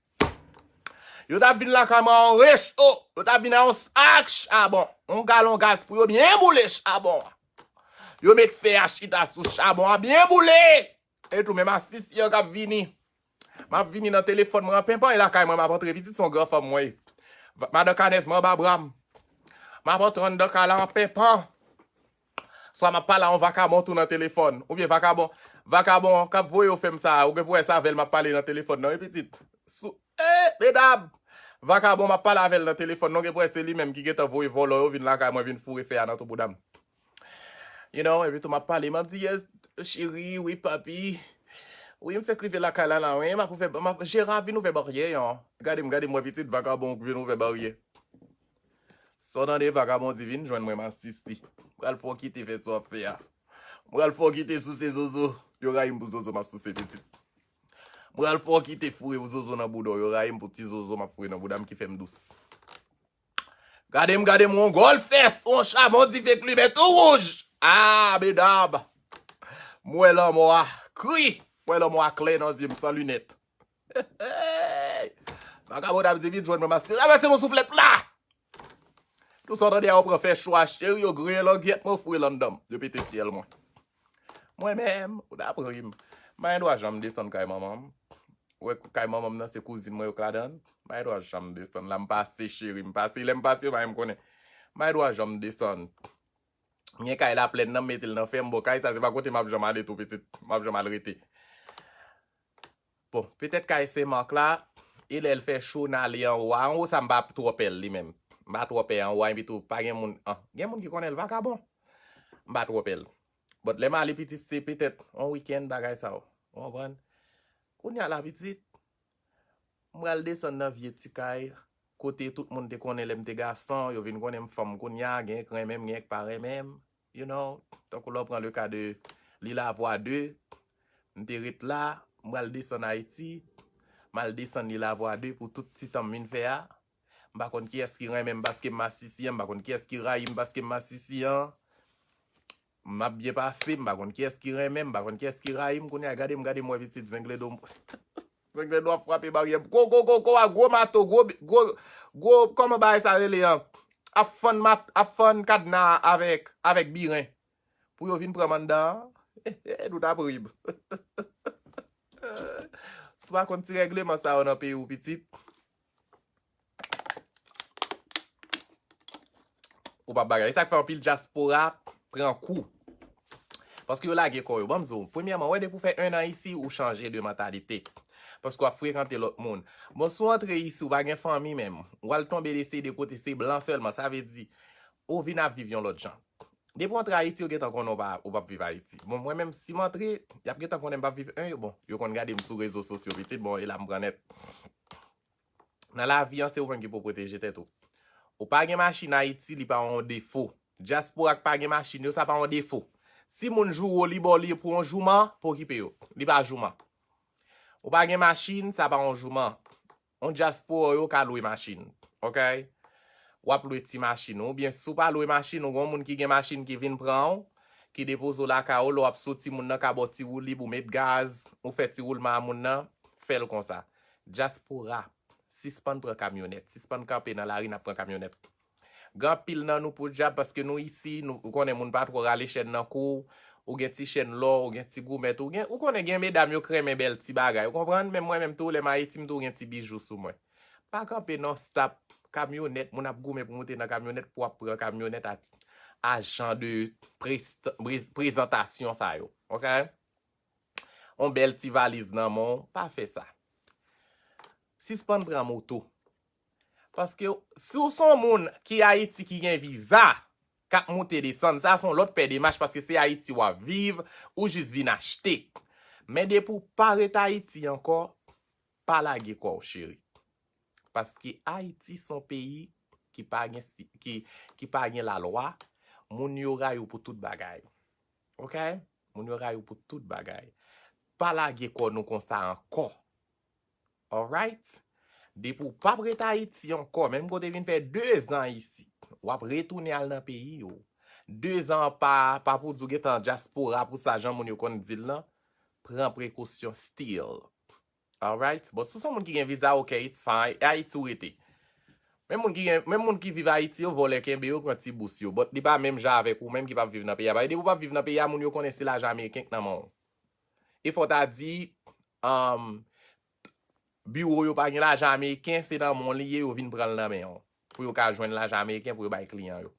Yo t ap vin lakay mwen ak yon recho, yo t ap vin ak yon sak chabon, yon galon gaz pou yo byen boule chabon an. Yo met fè a chita sou chabon an, byen boule. E tou, men masisi an k ap vini. M ap vini nan telefòn mwen an penpan, e lakay mwen m ap antre, pitit, se yon gran fanm mwen ye. Va-, madan Kanèz mwen anba bra m. M ap antre anndan kay la an penpan. Swa m ap pale a yon vakabon tou nan telefòn. Oubyen vakabon, vakabon k ap voye yo fè m sa, ou gen pou wè se avè l m ap pale nan telefòn nan, wi, pitit. Sou, eh, medam! Vakabon m ap pale avè l nan telefòn nan, ou gen pou wè se li menm ki gentan voye vòlò yo vin lakay mwen, vin foure fè a nan tou bouda m. You know, epi tou m ap pale, m ap di, "Yes, cheri, wi, papi." Wi, m fèk rive lakay la la, wi, m ap ouvè, m ap, jeran ap vin ouvè baryè an. Gade m, gade m wè pitit vakabon k vin ouvè baryè. Sa w tande vakabon di vin jwenn mwen masisi. M pral fè w kite fè sa w ap fè a. M pral fè w kite souse zozo. Yo rayi m pou zozo m ap souse pitit. M pral fè w kite foure w zozo nan bouda w. Yo rayi m pou ti zozo m ap foure nan bouda m ki fè m dous. Gade m, gade m, yon gòl fès, yon chabon dife k limen tou wouj. Ah, medam. M wè lanmò a kri. M wè lanmò a klè nan zye m san linèt. Hey! Vakabon ap di vin jwenn mwen masisi. Travèse mwen souflèt la! Tout sa w tande a yo pran fè cho a, cheri, yo griyen langyèt mwen, foure l anndan m. Yo pete fyèl mwen. Mwen menm, ou t ap ri m. M pa gen dwa janm desann kay manman m. Ou wè kay manman m nan se kouzin mwen yo k ladan l. M pa gen dwa janm desann la, m pase cheri, m pase, lè m pase yo pa menm konnen. M pa gen dwa janm desann. M gen kay Laplèn nan, m mete l nan fè m. Bon, kay sa se pa kote m ap janm ale tou pitit, m ap janm al rete. Bon, petèt kay Sen Mak la, e lè l fè cho n ale anwo a. Anwo sa m pa twò pè l li menm. M pa twò pè anwo a, epi tou pa gen moun, an, gen moun ki konnen l vakabon. M pa twò pè l. But lè m ale pitit se petèt yon wikenn bagay sa yo. Ou konprann? Kounye a la pitit, m pral desann nan vye ti kay, kote tout moun te konnen lè m te gason, yo vin konnen m fanm kounye a, gen k renmen m, gen k pa renmen m, you know, tankou lè w pran le ka de Lilavwa de, m te ret la, m pral desann Ayiti, m al desann Lilavwa de pou tout ti tan m vin fè a. M pa konn kiyès ki renmen m paske m masisi an, m pa konn kiyès ki rayi m paske m masisi an. M ap byen pase, m pa konn kiyès ki renmen m, m pa konn kiyès ki rayi m. Kounye a, gade m, gade m wè pitit zengle do. Zengle do ap frape baryè. Gwo, gwo, gwo, gwo, a gwo mato, gwo, gwo, gwo, kòman bagay sa rele an? Ap fann mat, ap fann kadna avèk, avèk biren. Pou yo vin pran m anndan an. Nou t ap ri m. Si w pa konn ti règleman sa yo nan peyi w, pitit, ou p ap bagay. E sa k fè anpil dyaspora pran kou. Paske yo lage kò yo. Ban m di w, premyèman, wè depi w fè en an isi, ou chanje de mantalite. Paske w ap frekante lòt moun. Bon, si w antre isi, ou pa gen fanmi menm, ou al tonbe de se de kote, se blan sèlman, sa vle di, ou vin ap viv yon lòt jan. Depi w antre Ayiti, yo gentan konnen w pa, ou p ap viv Ayiti. Bon, mwen menm, si m antre, y ap gentan konnen m p ap viv en, yo, bon, yo konn gade m sou rezo sosyo, pitit, bon, e la m pran nèt. Nan lavi an, se ou menm ki pou pwoteje tèt ou. Ou pa gen machin Ayiti, li pa yon defo. Dyaspora k pa gen machin yo, sa pa yon defo. Si moun joure w, li ba w li pou yon jouman, pa okipe yo. Li pa jouman. Ou pa gen machin, sa pa yon jouman. Yon dyaspora yo ka lwe machin. Oke? W ap lwe ti machin ou. Oubyen si w pa lwe machin, ou gen yon moun ki gen machin ki vin pran w, ki depoze w lakay ou, lè w ap soti, moun nan ka ba w ti woulib, ou met gaz, ou fè ti woulman a moun nan, fè l konsa. Dyaspora, sispann pran kamyonèt, sispann kanpe nan lari n ap pran kamyonèt. Gen anpil nan nou podyab paske nou isi, nou, ou konnen moun pa twò rale chèn nan kou w, ou gen ti chèn lò, ou gen ti goumèt, ou gen, ou konnen gen medam yo k renmen bèl ti bagay, ou konprann? Men mwen menm tou, lè m Ayiti, m tou gen ti bijou sou mwen. Pa kanpe non, stop kamyonèt, moun ap goumen pou moute nan kamyonèt, pou w ap pran kamyonèt a, a jan de prest-, prez-, prezantasyon sa yo, oke? On bèl ti valiz nan men w, pa fè sa. Sispann pran moto. Paske si w se yon moun ki Ayiti ki gen viza, k ap moute desann, sa se yon lòt pè demach paske se Ayiti w ap viv, ou jis vin achte. Men depi w pa ret Ayiti ankò, pa lage kò w, cheri. Paske Ayiti se yon peyi ki pa gen si-, ki, ki pa gen lalwa, moun yo rayi w pou tout bagay. Oke? Moun yo rayi w pou tout bagay. Pa lage kò nou konsa ankò. Alright? Depi w p ap ret Ayiti ankò, menm ke w te vin fè de zan isit, w ap retounen al nan peyi w. De zan an pa, pa pou di w gentan dyaspora pou sa, jan moun yo konn di l lan. Pran prekosyon still. Alright? Bon, si w se yon moun ki gen viza, oke, it's fine. E Ayiti w rete. Menm moun ki gen, menm moun ki viv Ayiti yo, vòlè kenbe yo, pran ti bous yo. But li pa menm jan avèk ou menm ki p ap viv nan peyi a. Paske depi w p ap viv nan peyi a, moun yo konnen se lajan ameriken k nan men w. E fò w ta di, um, biwo yo pa gen lajan ameriken, se nan men w li ye, yo vin pran l nan men w. Pou yo ka jwenn lajan ameriken, pou yo bay kliyan yo.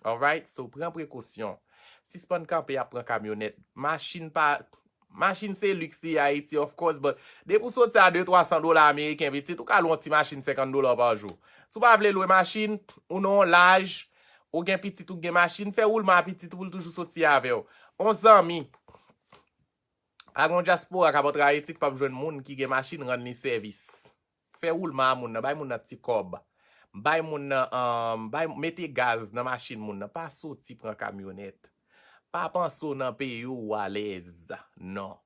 Alright? So, pran prekosyon. Sispann kanpe ap pran kamyonèt. Machin pa, machin se liks li ye Ayiti, of course, but depi w soti a de, twa san dola ameriken, pitit, ou ka lwe yon ti machin senkant dola pa jou. Si w pa vle lwe machin, ou nan yon laj, ou gen pitit, ou gen machin, fè woulman a pitit ou pou l toujou soti avè w. On zanmi, Pa gen yon dyaspora k ap antre Ayiti ki p ap jwenn moun ki gen machin rann li sèvis. Fè woulman a moun nan, bay moun nan ti kòb. Bay moun nan, um, bay, mete gaz nan machin moun nan. Pa soti pran kamyonèt. Pa panse w nan peyi w, w alèz. Non.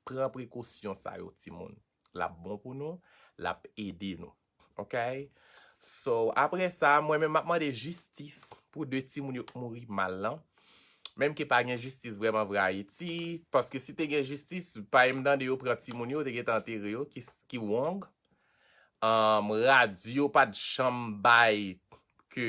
Pran prekosyon sa yo, timoun. L ap bon pou nou, l ap ede nou. Ok? So, apre sa, mwen menm m ap mande jistis pou de timoun yo k mouri mal lan. Menm ke pa gen jistis vrèman vre Ayiti, paske si te gen jistis, pa m tande yo pran timoun yo, te gentan antere yo, ki, ki wrong. Um, radyo pa t janm bay ke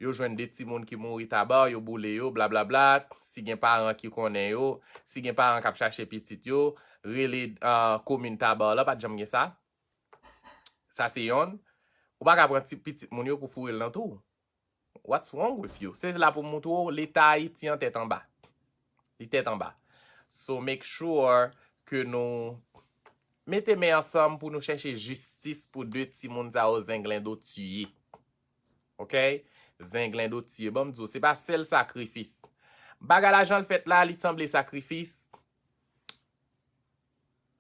yo jwenn de timoun ki mouri Taba, yo boule yo, blablabla. Si gen paran ki konnen yo, si gen paran k ap chache pitit yo, rele, uh, komin Taba la, pa t janm gen sa. Sa se yonn. Ou pa ka pran ti pitit moun yo pou foure l nan twou. What's wrong with you? Se la pou m montre w Leta Ayiti an tèt anba. Li tèt anba. So make sure ke nou mete men ansanm pou nou chèche jistis pou de timoun sa yo Zenglendo tiye. Ok? Zenglendo tiye. Ban m di w, se pa sèl sakrifis. Bagay la jan l fèt la, li sanble sakrifis.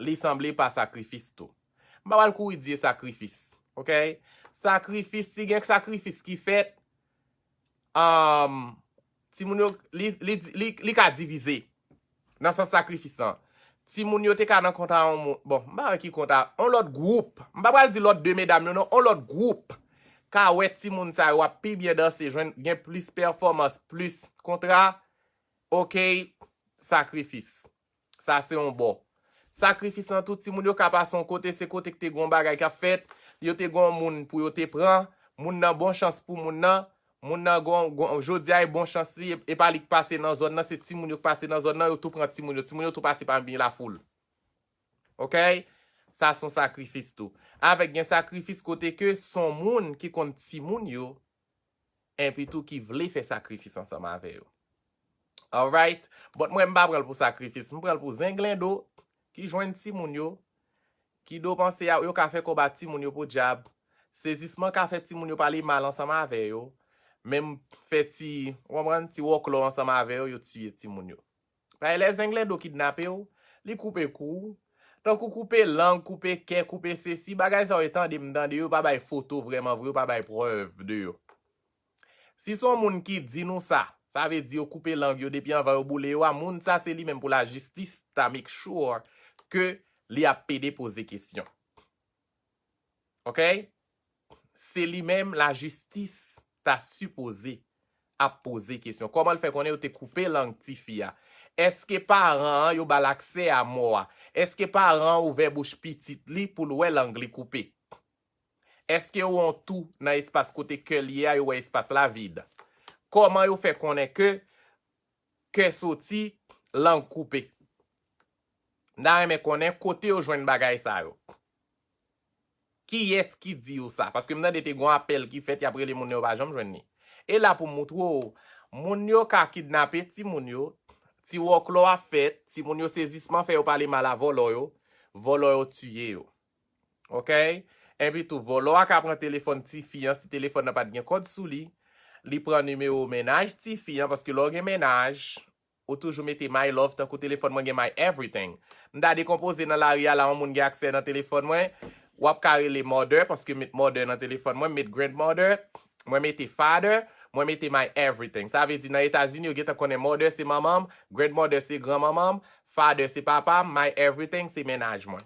Li sanble pa sakrifis tou. M pa pral kouri di e sakrifis. Ok? Sakrifis, si gen sakrifis ki fèt, um, timoun yo, li, li, li, li ka divize. Nan sans sakrifis lan. Timoun yo te ka nan konta yon moun. Bon, m pa wè ki konta. Yon lòt gwoup. M pa pral di lòt de medam yo, non. Yon lòt gwoup. Ka wè timoun sa yo ap pi byen danse, jwenn, gen plis pèfòmans, plis kontra. Ok, sakrifis. Sa se yon bò. Sakrifis lan tou, timoun yo ka pase yon kote, se kote k te gen yon bagay k ap fèt, yo te gen yon moun pou yo te pran, moun nan bon chans pou moun nan, moun nan gon, gon, jodi a e bon chans li, e, e pa li k pase nan zòn nan, se timoun yo k pase nan zòn nan, yo tou pran timoun yo, timoun yo tou pase pami lafoul. Ok? Sa se yon sakrifis tou. Avèk gen sakrifis kote ke se yon moun ki konn timoun yo, enpi tou ki vle fè sakrifis ansanm avè yo. Alright? But mwen, m pa pran l pou sakrifis. M pran l pou zenglendo ki jwenn timoun yo, ki do panse a, yo ka fè kòb a timoun yo podyab. Sezisman ka fè timoun yo pale mal ansanm avè yo. Menm fè ti, w konprann, ti wòklò ansanm avè yo, yo tiye timoun yo. Paske lè zenglendo kidnape w, li koupe kou w. Tankou koupe lang, koupe kè, koupe sesi, bagay sa yo e tande m tande yo, pa bay foto vrèman vre, yo pa bay prèv de yo. Si se yon moun ki di nou sa, sa vle di yo koupe lang yo depi anvan yo boule yo a, moun sa se li menm pou lajistis ta make sure ke li ap pede poze kesyon. Ok? Se li menm lajistis ta sipoze ap poze kesyon. Kòman l fè konnen yo te koupe lang tifi a? Èske paran an yo ba l aksè a mò a? Èske paran an ouvè bouch pitit li pou l wè lang li koupe? Èske yo wè yon tou nan espas kote kè l ye a, yo wè espas la vid? Kòman yo fè konnen ke kè soti, lang koupe? M ta renmen konnen kote yo jwenn bagay sa yo. Kiyès ki di yo sa? Paske m tande te gon apèl ki fèt, y ap rele moun nan, yo pa janm jwenn li. E la pou m moutre w, moun yo ka kidnape timoun yo, ti wòklò ap fèt, timoun yo sezisman fè yo pale mal a vòlò yo, vòlò yo tiye yo. Ok? Enpi tou, vòlò a ka pran telefòn tifi an, si telefòn nan pa t gen kòd sou li, li pran nimewo mennaj tifi an, paske lè w gen mennaj, ou toujou mete my love, tankou telefòn mwen gen my everything. M ta dekonpoze nan lari a la, yon moun gen aksè nan telefòn mwen, w ap ka rele mother, paske m met mother nan telefòn mwen, m met grandmother, mwen mete father, mwen mete my everything. Sa vle di nan Etazini, yo gentan konnen mother se manman m, grandmother se granmanman m, father se papa m, my everything se mennaj mwen.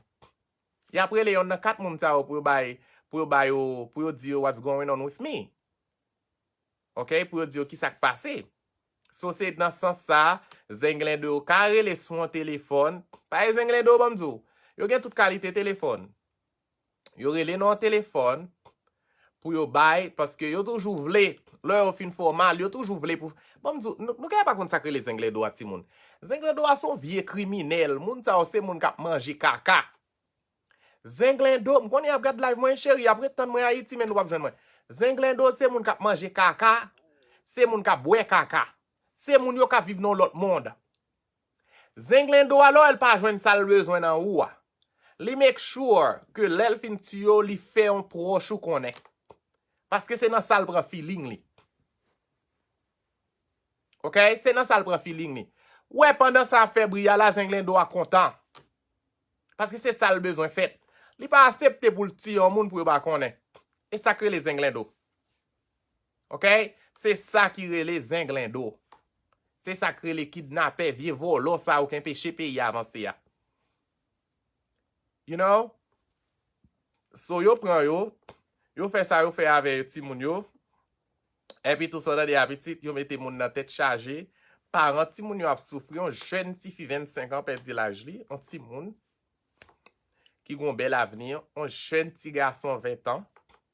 Y ap rele yonn nan kat moun sa yo pou yo bay, pou yo bay yo, pou yo di yo what's going on with me. Ok, pou yo di yo kisa k pase. So se nan sans sa, zenglendo yo ka rele sou yon telefòn. Pa e zenglendo, ban m di w, yo gen tout kalite telefòn. Yo rele nan yon telefòn pou yo bay, paske yo toujou vle, lè yo fin fè w mal, yo toujou vle pou, ban m di w, nou, nou genlè pa konn sa k rele zenglendo a, timoun. Zenglendo a se yon vye kriminèl, moun sa yo se moun k ap manje kaka. Zenglendo, m konnen y ap gad live mwen, cheri, y ap ret tann mwen Ayiti, men nou p ap jwenn mwen. Zenglendo se moun k ap manje kaka, se moun k ap bwè kaka, se moun yo k ap viv nan yon lòt mond. Zenglendo a, lè w wè l pa jwenn sa l bezwen nan ou a, li make sure ke lè l fin tiye w, li fè yon pwòch ou konnen. Paske se nan sa l pran feeling li. Ok? Se nan sa l pran feeling li. Ou wè, pandan sa ap fè bri a la, zenglendo a kontan. Paske se sa l bezwen fèt. Li pa aksepte pou l tiye yon moun pou yo pa konnen. E sa k rele zenglendo. Ok? Se sa ki rele zenglendo. Se sa k rele kidnapè, vye vòlò sa yo k enpeche peyi a avanse a. You know? So yo pran yo, yo fè sa yo fè avè yo timoun yo. Epi tou sa w tande a pitit, yo mete moun nan tèt chaje. Paran timoun yo ap soufri, yon jèn tifi vennsenk an pèdi laj li, yon timoun ki gon bèl avni, yon jèn ti gason ven tan.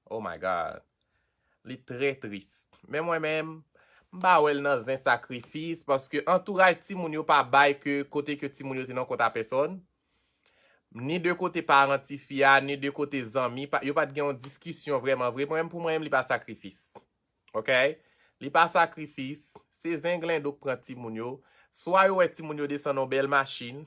Oh my God. Li trè tris. Men mwen menm, m pa wè l nan zen sakrifis, paske antouraj timoun yo pa bay ke kote ke timoun yo te nan kont a pèsòn. Ni de kote paran tifi a, ni de kote zanmi, pa- yo pa t gen yon diskisyon vrèman vre. Mwen menm, pou mwen menm, li pa sakrifis. Ok? Li pa sakrifis. Se zenglendo k pran timoun yo. Swa yo wè timoun yo desann yon bèl machin,